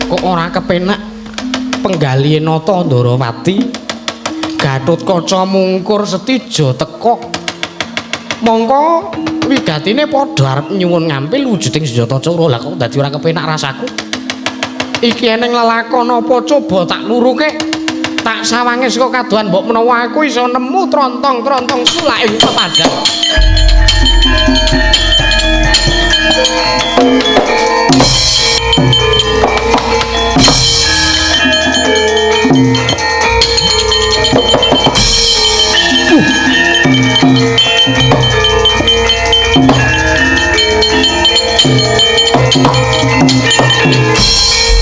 Kok ora kepenak penggalihe nata Ndarawati. Gatotkaca mungkur Setija teka. Mongko wigatine padha arep nyuwun ngampil wujuding senjata cakra. Lah kok dadi ora kepenak rasaku. Iki eneng lelakon apa coba tak luruke. Tak sawange saka kadohan mbok menawa aku iso nemu trontong-trontong sulak ing pepadang.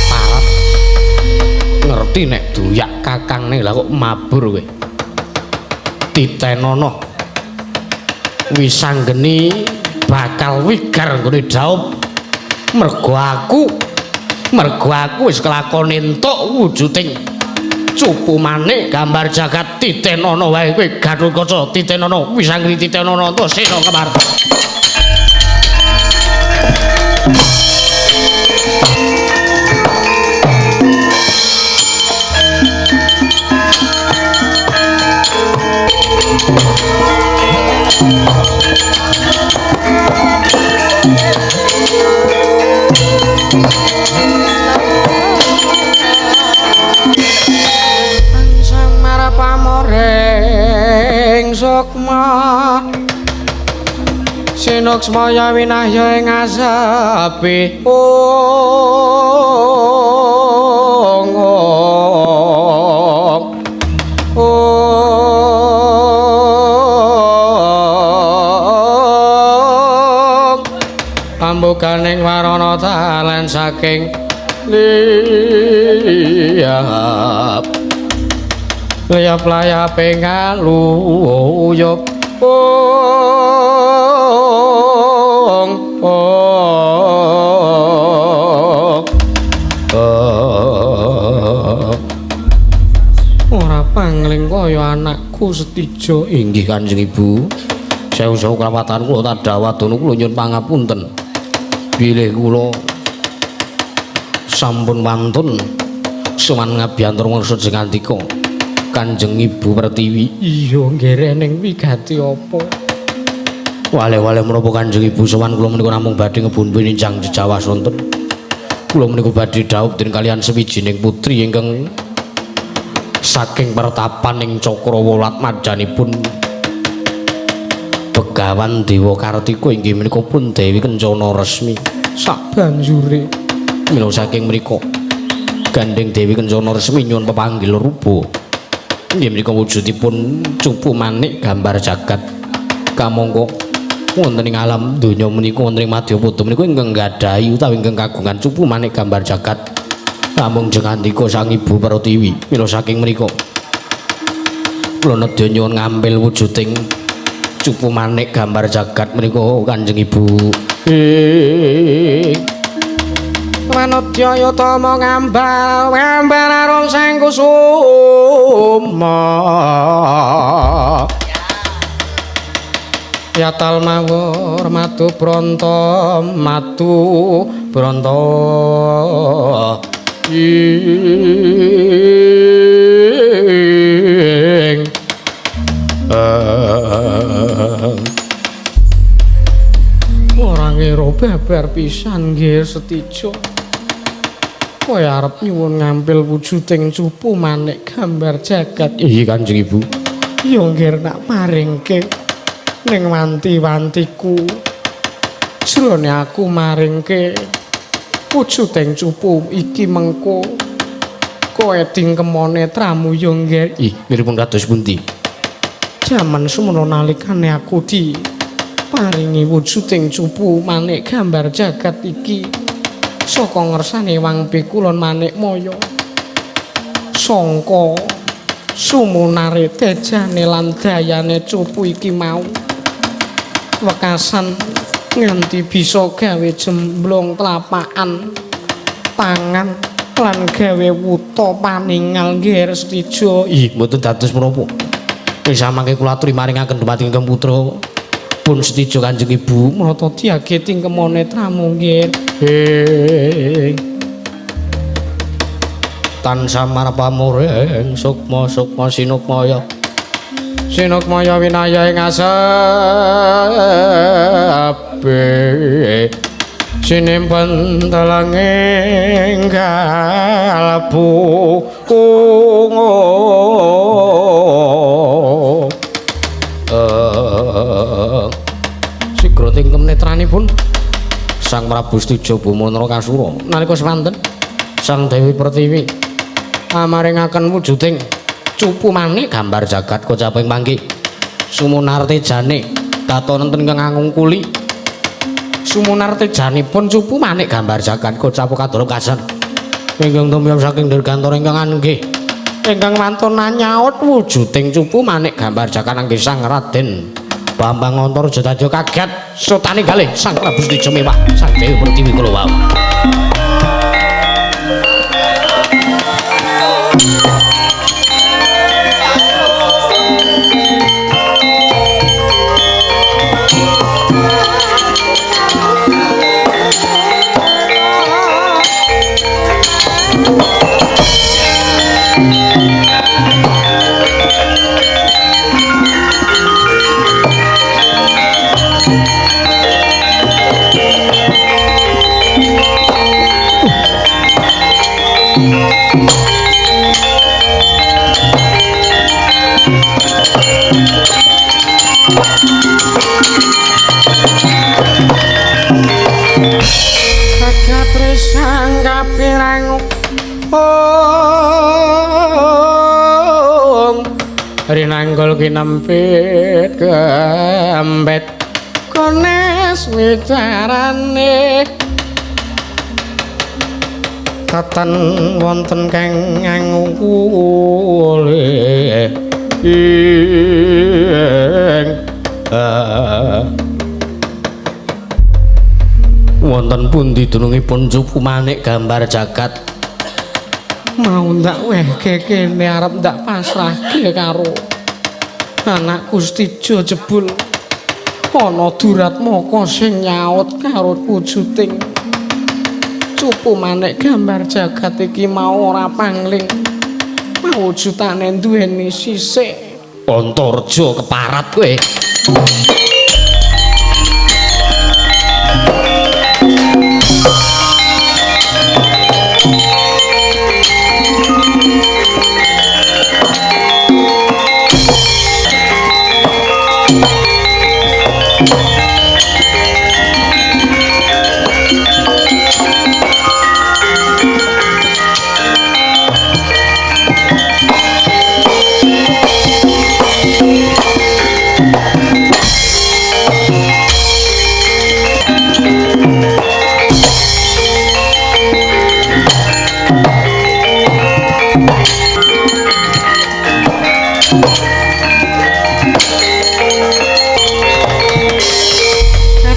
Parah. Ngerti nek duyak kakangne lah kok mabur kowe. Titenono. Wis anggeni bakal wigar nggone daup. Mergo aku wis kelakon entuk wujuding Cupu manik gambar jagat titenono wae kowe Gatotkaca titenono Wisangri titenono Antasena Kemar. Samara pamoring sukma sinuksmaya winahya ing asapi ong ong ong pambukaning warana talen saking liyap liyap layape ngaluyup ong ong ong. Ora pangling kaya anakku Setijo. Inggih Kanjeng Ibu. Sewu-sewu krawatan kula tadawadana kula nyuwun pangapunten. Bilih kula sampun wantun sowan ngabiyantura maksud sing ngandika Kanjeng Ibu Pertiwi. Iya nggih ning wigati apa? Wale-wale menapa Kanjeng Ibu sowan kula menika namung badhe ngebun pininjang jejawas wonten. Kula menika badhe dhaup den kaliyan sawijining putri ingkang saking pertapan ing Cakrawala majanipun Begawan Dewa Kartika inggih menika pun Dewi Kencana Resmi. Sabanjure Mila saking mriku gandeng Dewi Kencana Resmi nyuwun pepanggil rupa. Inggih menika wujudipun cupu manik gambar jagat kamangka wonten ing alam donya menika wonten ing madyapada menika ingkang nggadahi utawi ingkang kagungan cupu manik gambar jagat namung jengandika Sang Ibu Pertiwi. Mila saking mriku kula nedya nyuwun ngampil wujuding cupu manik gambar jagat menika Kanjeng Ibu. Manudya yatama ngambal ngambal arung sang kusuma yatal mawur madu bronto madu bronto ing ora ngira babar pisan nggih Setijo. Kowe arep nyuwun ngampil wujuding cupu manik gambar jagat. Iya Kanjeng Ibu. Ya nggih tak paringke ning wanti-wantiku. Jrone aku maringke wujuding cupu iki mengko kowe dingkemone tramu ya nggih. Ih, miripun kados pundi? Jaman semono nalikane aku di paringi wujuding cupu manik gambar jagat iki saka ngersane Wang Pikulon Manik Maya sangka sumunare tejane lan dayane cupu iki mau wekasan nganti bisa gawe jemblong telapakan tangan lan gawe wuta paningal nggih Setijo. Ih, mboten dados menapa. Wis samangke kula aturi maringaken dumateng ingkang putra pun Setijo Kanjeng Ibu. Mrata diage tingkemone tramu nggih. Tansah marpamuring sukma sukma sinukmaya sinukmaya winaya ing asepe sinimpen telenging kalbu kungo. Sigra tingkem netranipun Sang Prabu Setija Boma Narakasura nalika semanten Sang Dewi Pertiwi amaringaken wujuding cupu manik gambar jagat kocaping mangke sumunar tejane katon enten ingkang ngangungkuli sumunar tejanipun cupu manik gambar jagat kocap kadoro kasan ingkang tumiyos saking dirgantara ingkang anggih ingkang wantun nyaut wujuding cupu manik gambar jagat anggih Sang Raden Bambang Antarja dadi kaget sotane galih Sang Prabu Setija mewah Sang Dewi Pertiwi kula wau. Binanggul kinempit kembet kones wicarane tatan wonten kang ngangule ing Wonten pundi dunungipun cupu manik gambar jagat? Mau ndak wehke kene arep ndak pasrahke karo anak Gusti Jo jebul ana Duratmaka sing nyaut karo wujuding cupu manik gambar jagat iki mau ora pangling mawujudane duweni sisik. Antarja keparat kowe.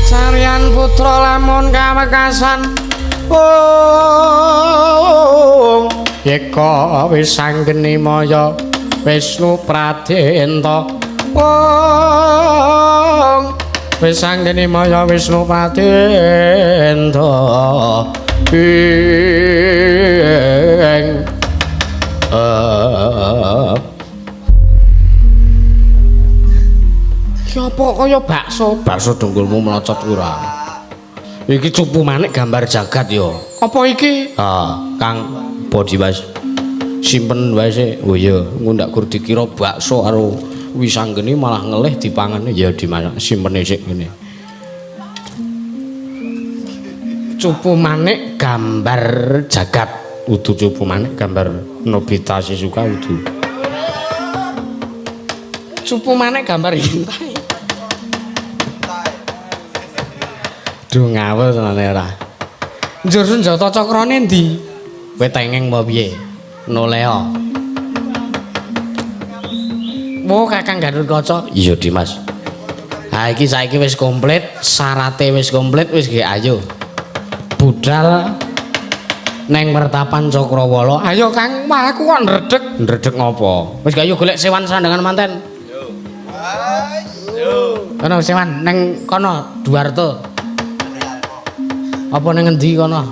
Kacarian putra lamun kawekasan ong yeka wis anggeni maya Wisnu Pradenta ong wis anggeni maya Wisnu Pradenta ing Ki apa kaya bakso? Bakso dengkulmu melocot ora. Iki cupu manik gambar jagat ya. Apa iki? Ah, Kang Bodi Mas. Simpen wae sik. Oh iya, engko ndak gur dikira bakso karo wisanggeni malah ngelih dipangan ya dimasak. Simpene sik ngene. Cupu manik gambar jagat. Udu cupu manik gambar Nobita Shizuka udu. Cupu manik gambar hintai. Duh ngawur tenane ora. Njur senjata cakrane ndi? Kowe tengeng apa piye? Noleo. Wo Kakang Gatotkaca. Iya Dimas. Ha iki saiki wis komplit, syarate wis komplit wis ge ayo. Budal neng Mertapan Cakrawala. Ayo Kang, wah aku kok ndredeg. Ndredeg ngopo? Wis ayo golek sewan sandangan manten. Yo. Yo. Kono sewan neng kono Duarte. Apa neng ngendi kono?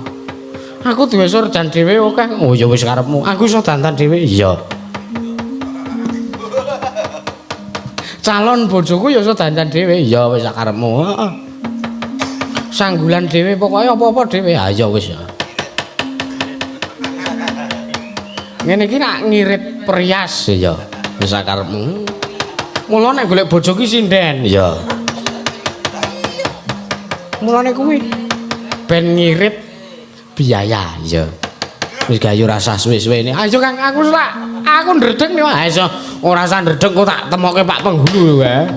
Aku duwe surjan dhewe kok, Kang. Oh ya wis karepmu. Aku iso dandan dhewe. Iya. Calon bojoku ya iso dandan dhewe. Iya wis karepmu. Heeh. Sanggulan dhewe pokoke apa-apa dhewe. Ha iya wis ya. Ngene iki nak ngirit perias. Iya. Wis karepmu. Mula nek golek bojo ki sinden. Iya. Mulane kuwi ben ngirit biaya. Iya. Wis gayu rasah suwe-suwe ini. Ayo Kang, aku sak aku ndredeg nih. Ha iso ora usah ndredeg kok tak temoke Pak Penghulu wae.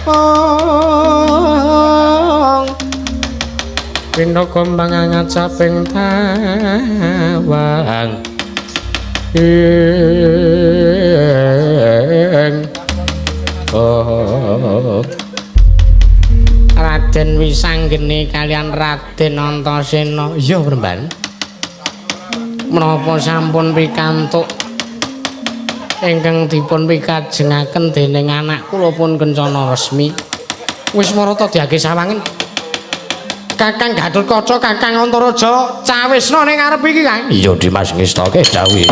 Cepong Pindha kembang ngacaping tawang ing oh. Raden Wisanggeni kalian Raden Antasena. Iya, Premban. Menapa sampun pikantuk ingkang dipun pikajengaken dening anak kula pun Kencana Resmi. Wis marata diage sawangen. Kakang Gatotkaca, Kakang Antaraja, cawisna ning ngarep iki, Kang. Iya, Dimas ngestoke dawuhe.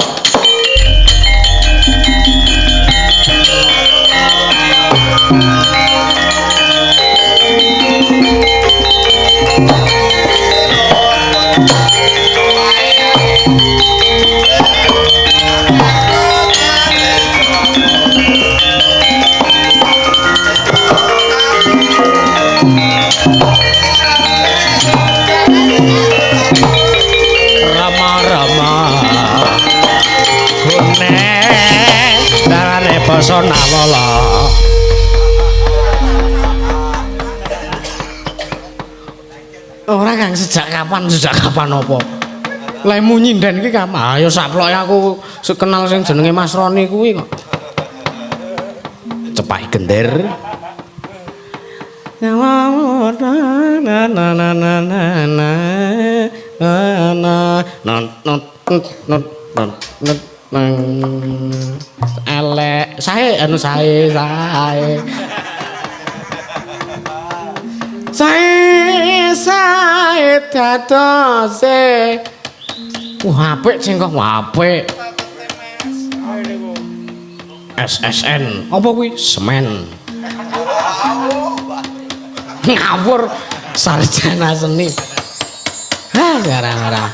Basa Nawala. Ora Kang, sejak kapan apa? Lemu nyinden iki kapan? Ayo saploke aku kenal sing jenenge Mas Roni kuwi kok. Cepak gender. Na na na na na na na na na na elek sae anu sae sae sae sae dadose. Wah apik sing kok apik. SSN apa kuwi? Semen. Ngawur sarjana seni. Ha gara-gara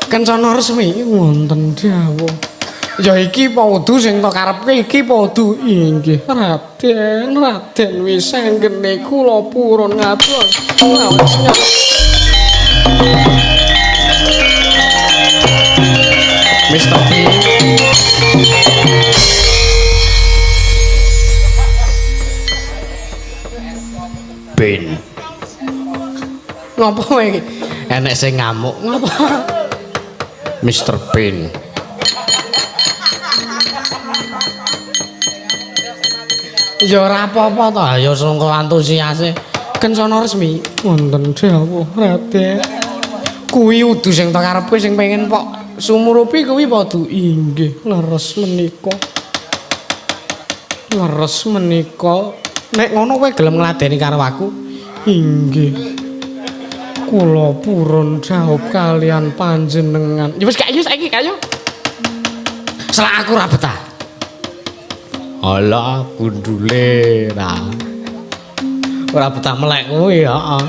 Kencana Resmi wonten dawuh. Ya iki apa kudu sing tak karepke iki apa kudu? Inggih Raden, Raden Wisanggeni kula purun ngatur. Mr. B. Ben. Ngopo kowe iki? Enek sing ngamuk. Ngopo? Mr. Bean. Ya ora apa-apa to, ya sangka antusiase. Kencana Resmi wonten dawuh Raden. Kuwi udu sing tak karepe sing pengen pok sumurupi kuwi padha inggih leres menika. Leres menika. Nek ngono kowe gelem ngladeni karo aku? Inggih. Kula purun jawab kalian panjenengan. Ya wis kayu saiki kayu. Selak aku ora betah. Alah gundule ra. Ora betah melek kuwi, heeh.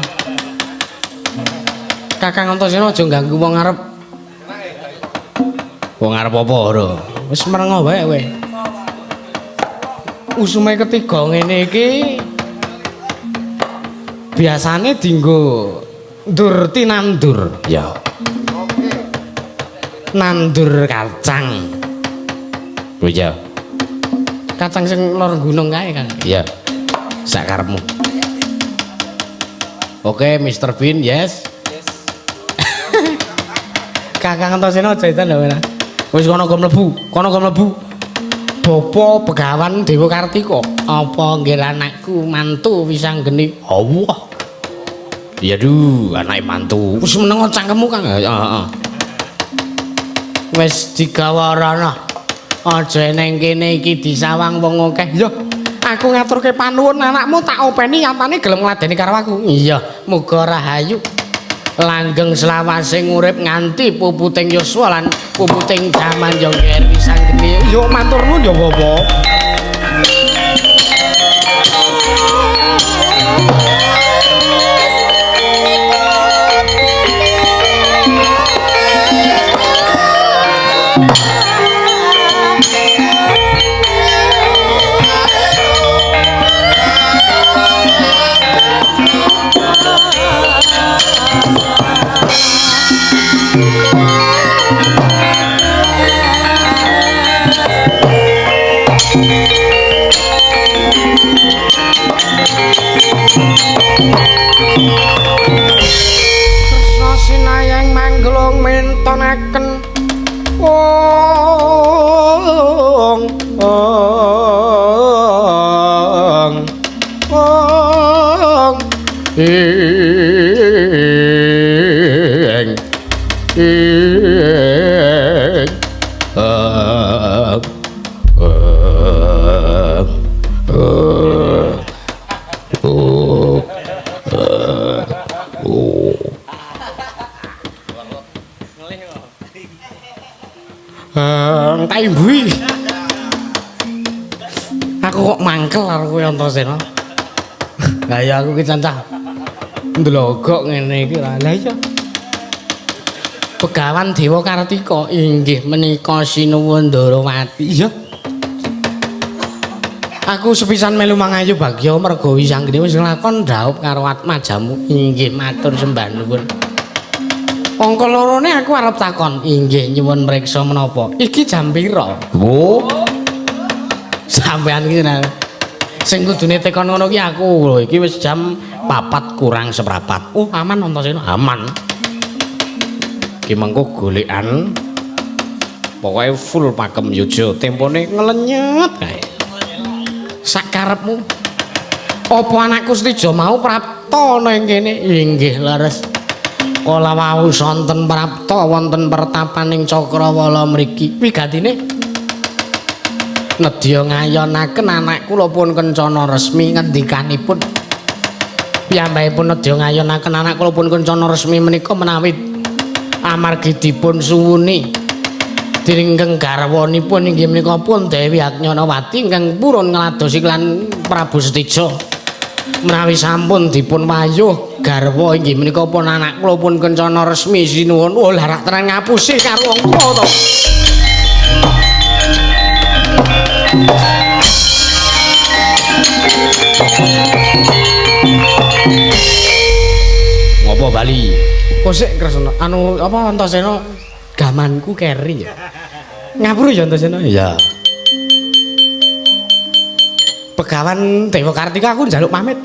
Kakang Antasena aja ganggu wong arep. Wong arep apa ora? Wis merengo wae kowe. Usume ketiga ngene iki biasane dienggo ndur tinandur. Ya. Nandur kacang. Oh iya. Kacang sing lor gunung kae kan. Iya. Sak karepmu. Oke, Mr. Bean, yes. Yes. Kakang Antasena aja edan lho ora. Wis kono go mlebu, kono go mlebu. Bapa Begawan Dewa Kartika, apa nggih anakku mantu Wisanggeni? Allah. Iya duh, anake mantu. Wis meneng cangkemmu Kang. Heeh. Wis digawa rono. Aja neng kene iki disawang wong akeh. Yo, aku ngaturke panuwun anakmu tak openi nyatane gelem ngladeni karo aku. Iya, muga rahayu langgeng selawase urip nganti puputing yuswa lan puputing jaman yo ngger Wisanggeni. Yo matur nuwun ya Bapak. Ing ing Taimbui. Aku kok mangkel karo kowe Antasena. Lah ya aku ki cancah ndlogok ngene iki. Lah iya. Begawan Dewa Kartika inggih menika sinuwun Ndarawati. Iya. Aku sepisan melu mangayu bagya merga wisanggene wis nglakon dhaup karo atmajamu. Inggih matur sembah nuwun. Angka lorone aku arep takon. Inggih nyuwun mriksa menapa? Iki jam pira? Wo. Sampeyan iki sing kudune tekon ngono ki aku lho. Iki wis jam 4 kurang seprapat. Oh, aman Antasena? Aman. Ki mengko golekan pokoke full pakem yuja, tempone ngelenyet kae. Sak karepmu. Apa anakku Setija mau prapta ana ing kene? Inggih leres. Kala wau sonten prapta wonten pertapaning Cakrawala mriki. Wigatine nedya ngayonaken anak kula pun kencana resmi ngendikanipun. Piyambakipun nedya ngayonaken anak kula pun kencana resmi menika menawi amargi dipun suwuni dening ingkang garwanipun inggih menika pun Dewi Agnyanawati ingkang purun ngladosi lan Prabu Setija. Menawi sampun dipun wayuh garwa inggih menika pun anak kula pun kencana resmi sinuwun. Oh lah rak tenan ngapusi karo wong tuwa to. Ngopo bali? Kok sik Kresna anu apa Antasena gamanku keri ya. Ngapura ya Antasena? Iya. Begawan Dewa Kartika aku njaluk pamit.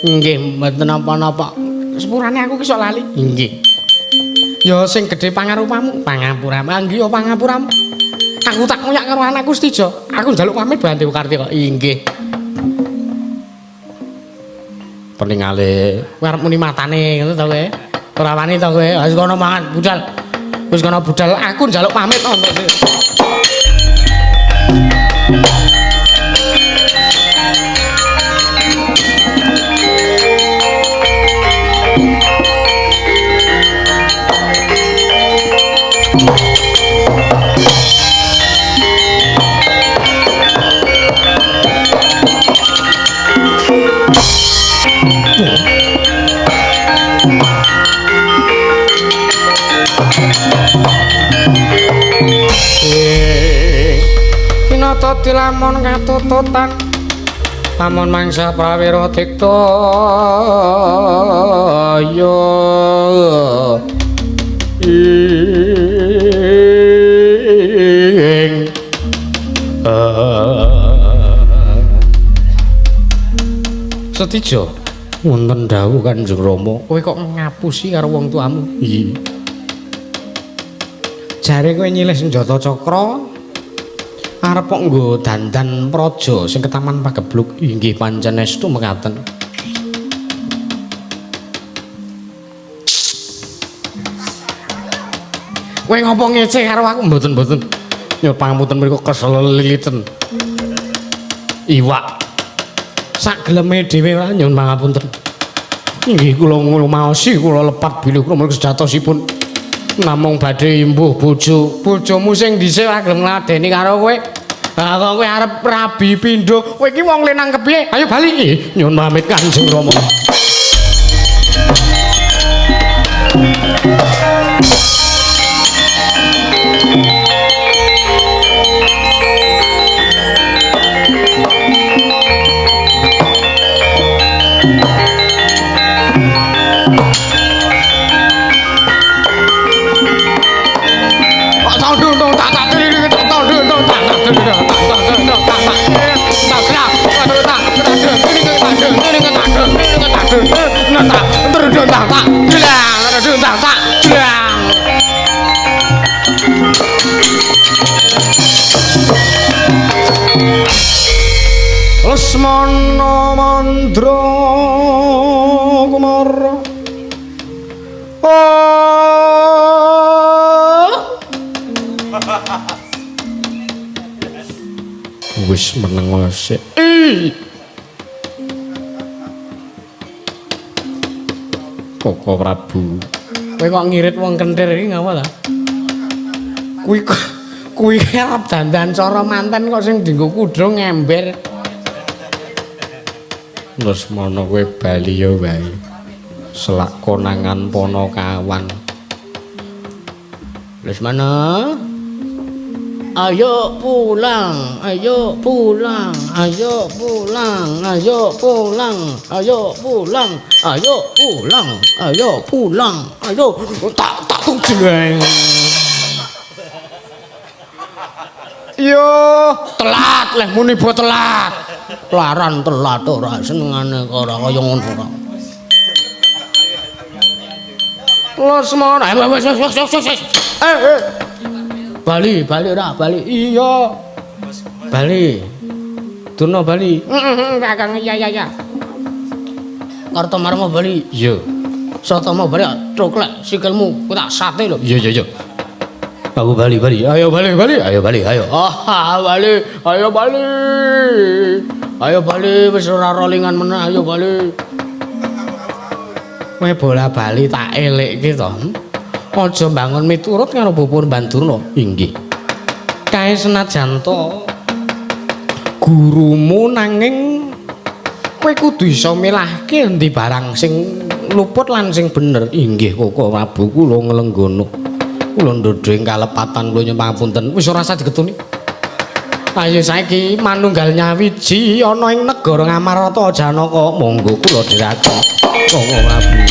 Nggih, mboten napa-napa. Sepurane aku ki sok lali. Nggih. Ya sing gedhe pangarupamu, pangapuramu. Nggih ya pangapuramu. Aku tak nguyak karo anakku Setija. Aku njaluk pamit Begawan Dewa Kartika. Inggih. Peningale kowe arep muni matane ngono to kowe. Ora wani to kowe. Wis kono mangan budal. Wis kono budal aku njaluk pamit to. Pinata dilamon katututan lamun mangsa prawira tikta ya ing Setija wonten dawuh Kanjeng Rama kowe kok ngapusi karo wong tuamu. Iya. Jare kowe nyilih senjata cakra arep kok nggo dandan praja sing ketaman pagebluk. Inggih pancen estu mekaten. Kowe ngopo ngece karo aku? Mboten-mboten. Ya pangapunten mriku kesel liliten. Iwak sak geleme dhewe ora nyuwun pangapunten. Inggih kula nglumaosi kula lepat bilih kula mriku sejatosipun namung badhe imbuh bojo. Bojomu sing dhisik ora gelem ngladeni karo kowe. Lah kok kowe arep rabi pindho? Kowe iki wong lenang kepiye? Ayo bali. Nyuwun pamit Kanjeng Rama. Lesmana Mandra Kumara. Oh. Wis meneng sik. Koko Prabu. Kowe kok ngirit wong kentir iki ngapa ta? Kuwi kuwi arep dandan cara manten kok sing dienggo kudro ngember. Lesmana kowe bali ya wae. Selak konangan Panakawan. Lesmana. Ayo pulang, ayo pulang, ayo pulang, ayo pulang, ayo pulang, ayo pulang, ayo pulang, ayo tak tak jleng. Yo, telat leh muni bo telat. Laran telat ora senengane ora kaya ngono ora. Lesmana, wis wis wis wis. Eh. Bali, bali ora, bali. Iya. Bali. Durna bali. Heeh, Kakang, iya iya iya. Kartomarma bali. Iya. Satama bali coklek sikilmu tak sate lho. Iya iya iya. Aku bali bali. Ayo bali bali. Ayo bali ayo. Ah, bali. Ayo bali. Ayo bali wis ora rolingan meneh ayo bali. Kowe bola bali tak elekke to. Aja mbangun miturut karo Bapak Bandurna. Inggih. Kae senajan to gurumu nanging kowe kudu iso milahke endi barang sing luput lan sing bener. Inggih Koko Prabu kula nglenggono. Kula ndhodho ing kalepatan kula nyuwun pangapunten. Wis ora usah digetuni. Ayo saiki manunggal nyawiji ana ing negara Ngamarta Janaka. Monggo kula dherekaken Koko Prabu.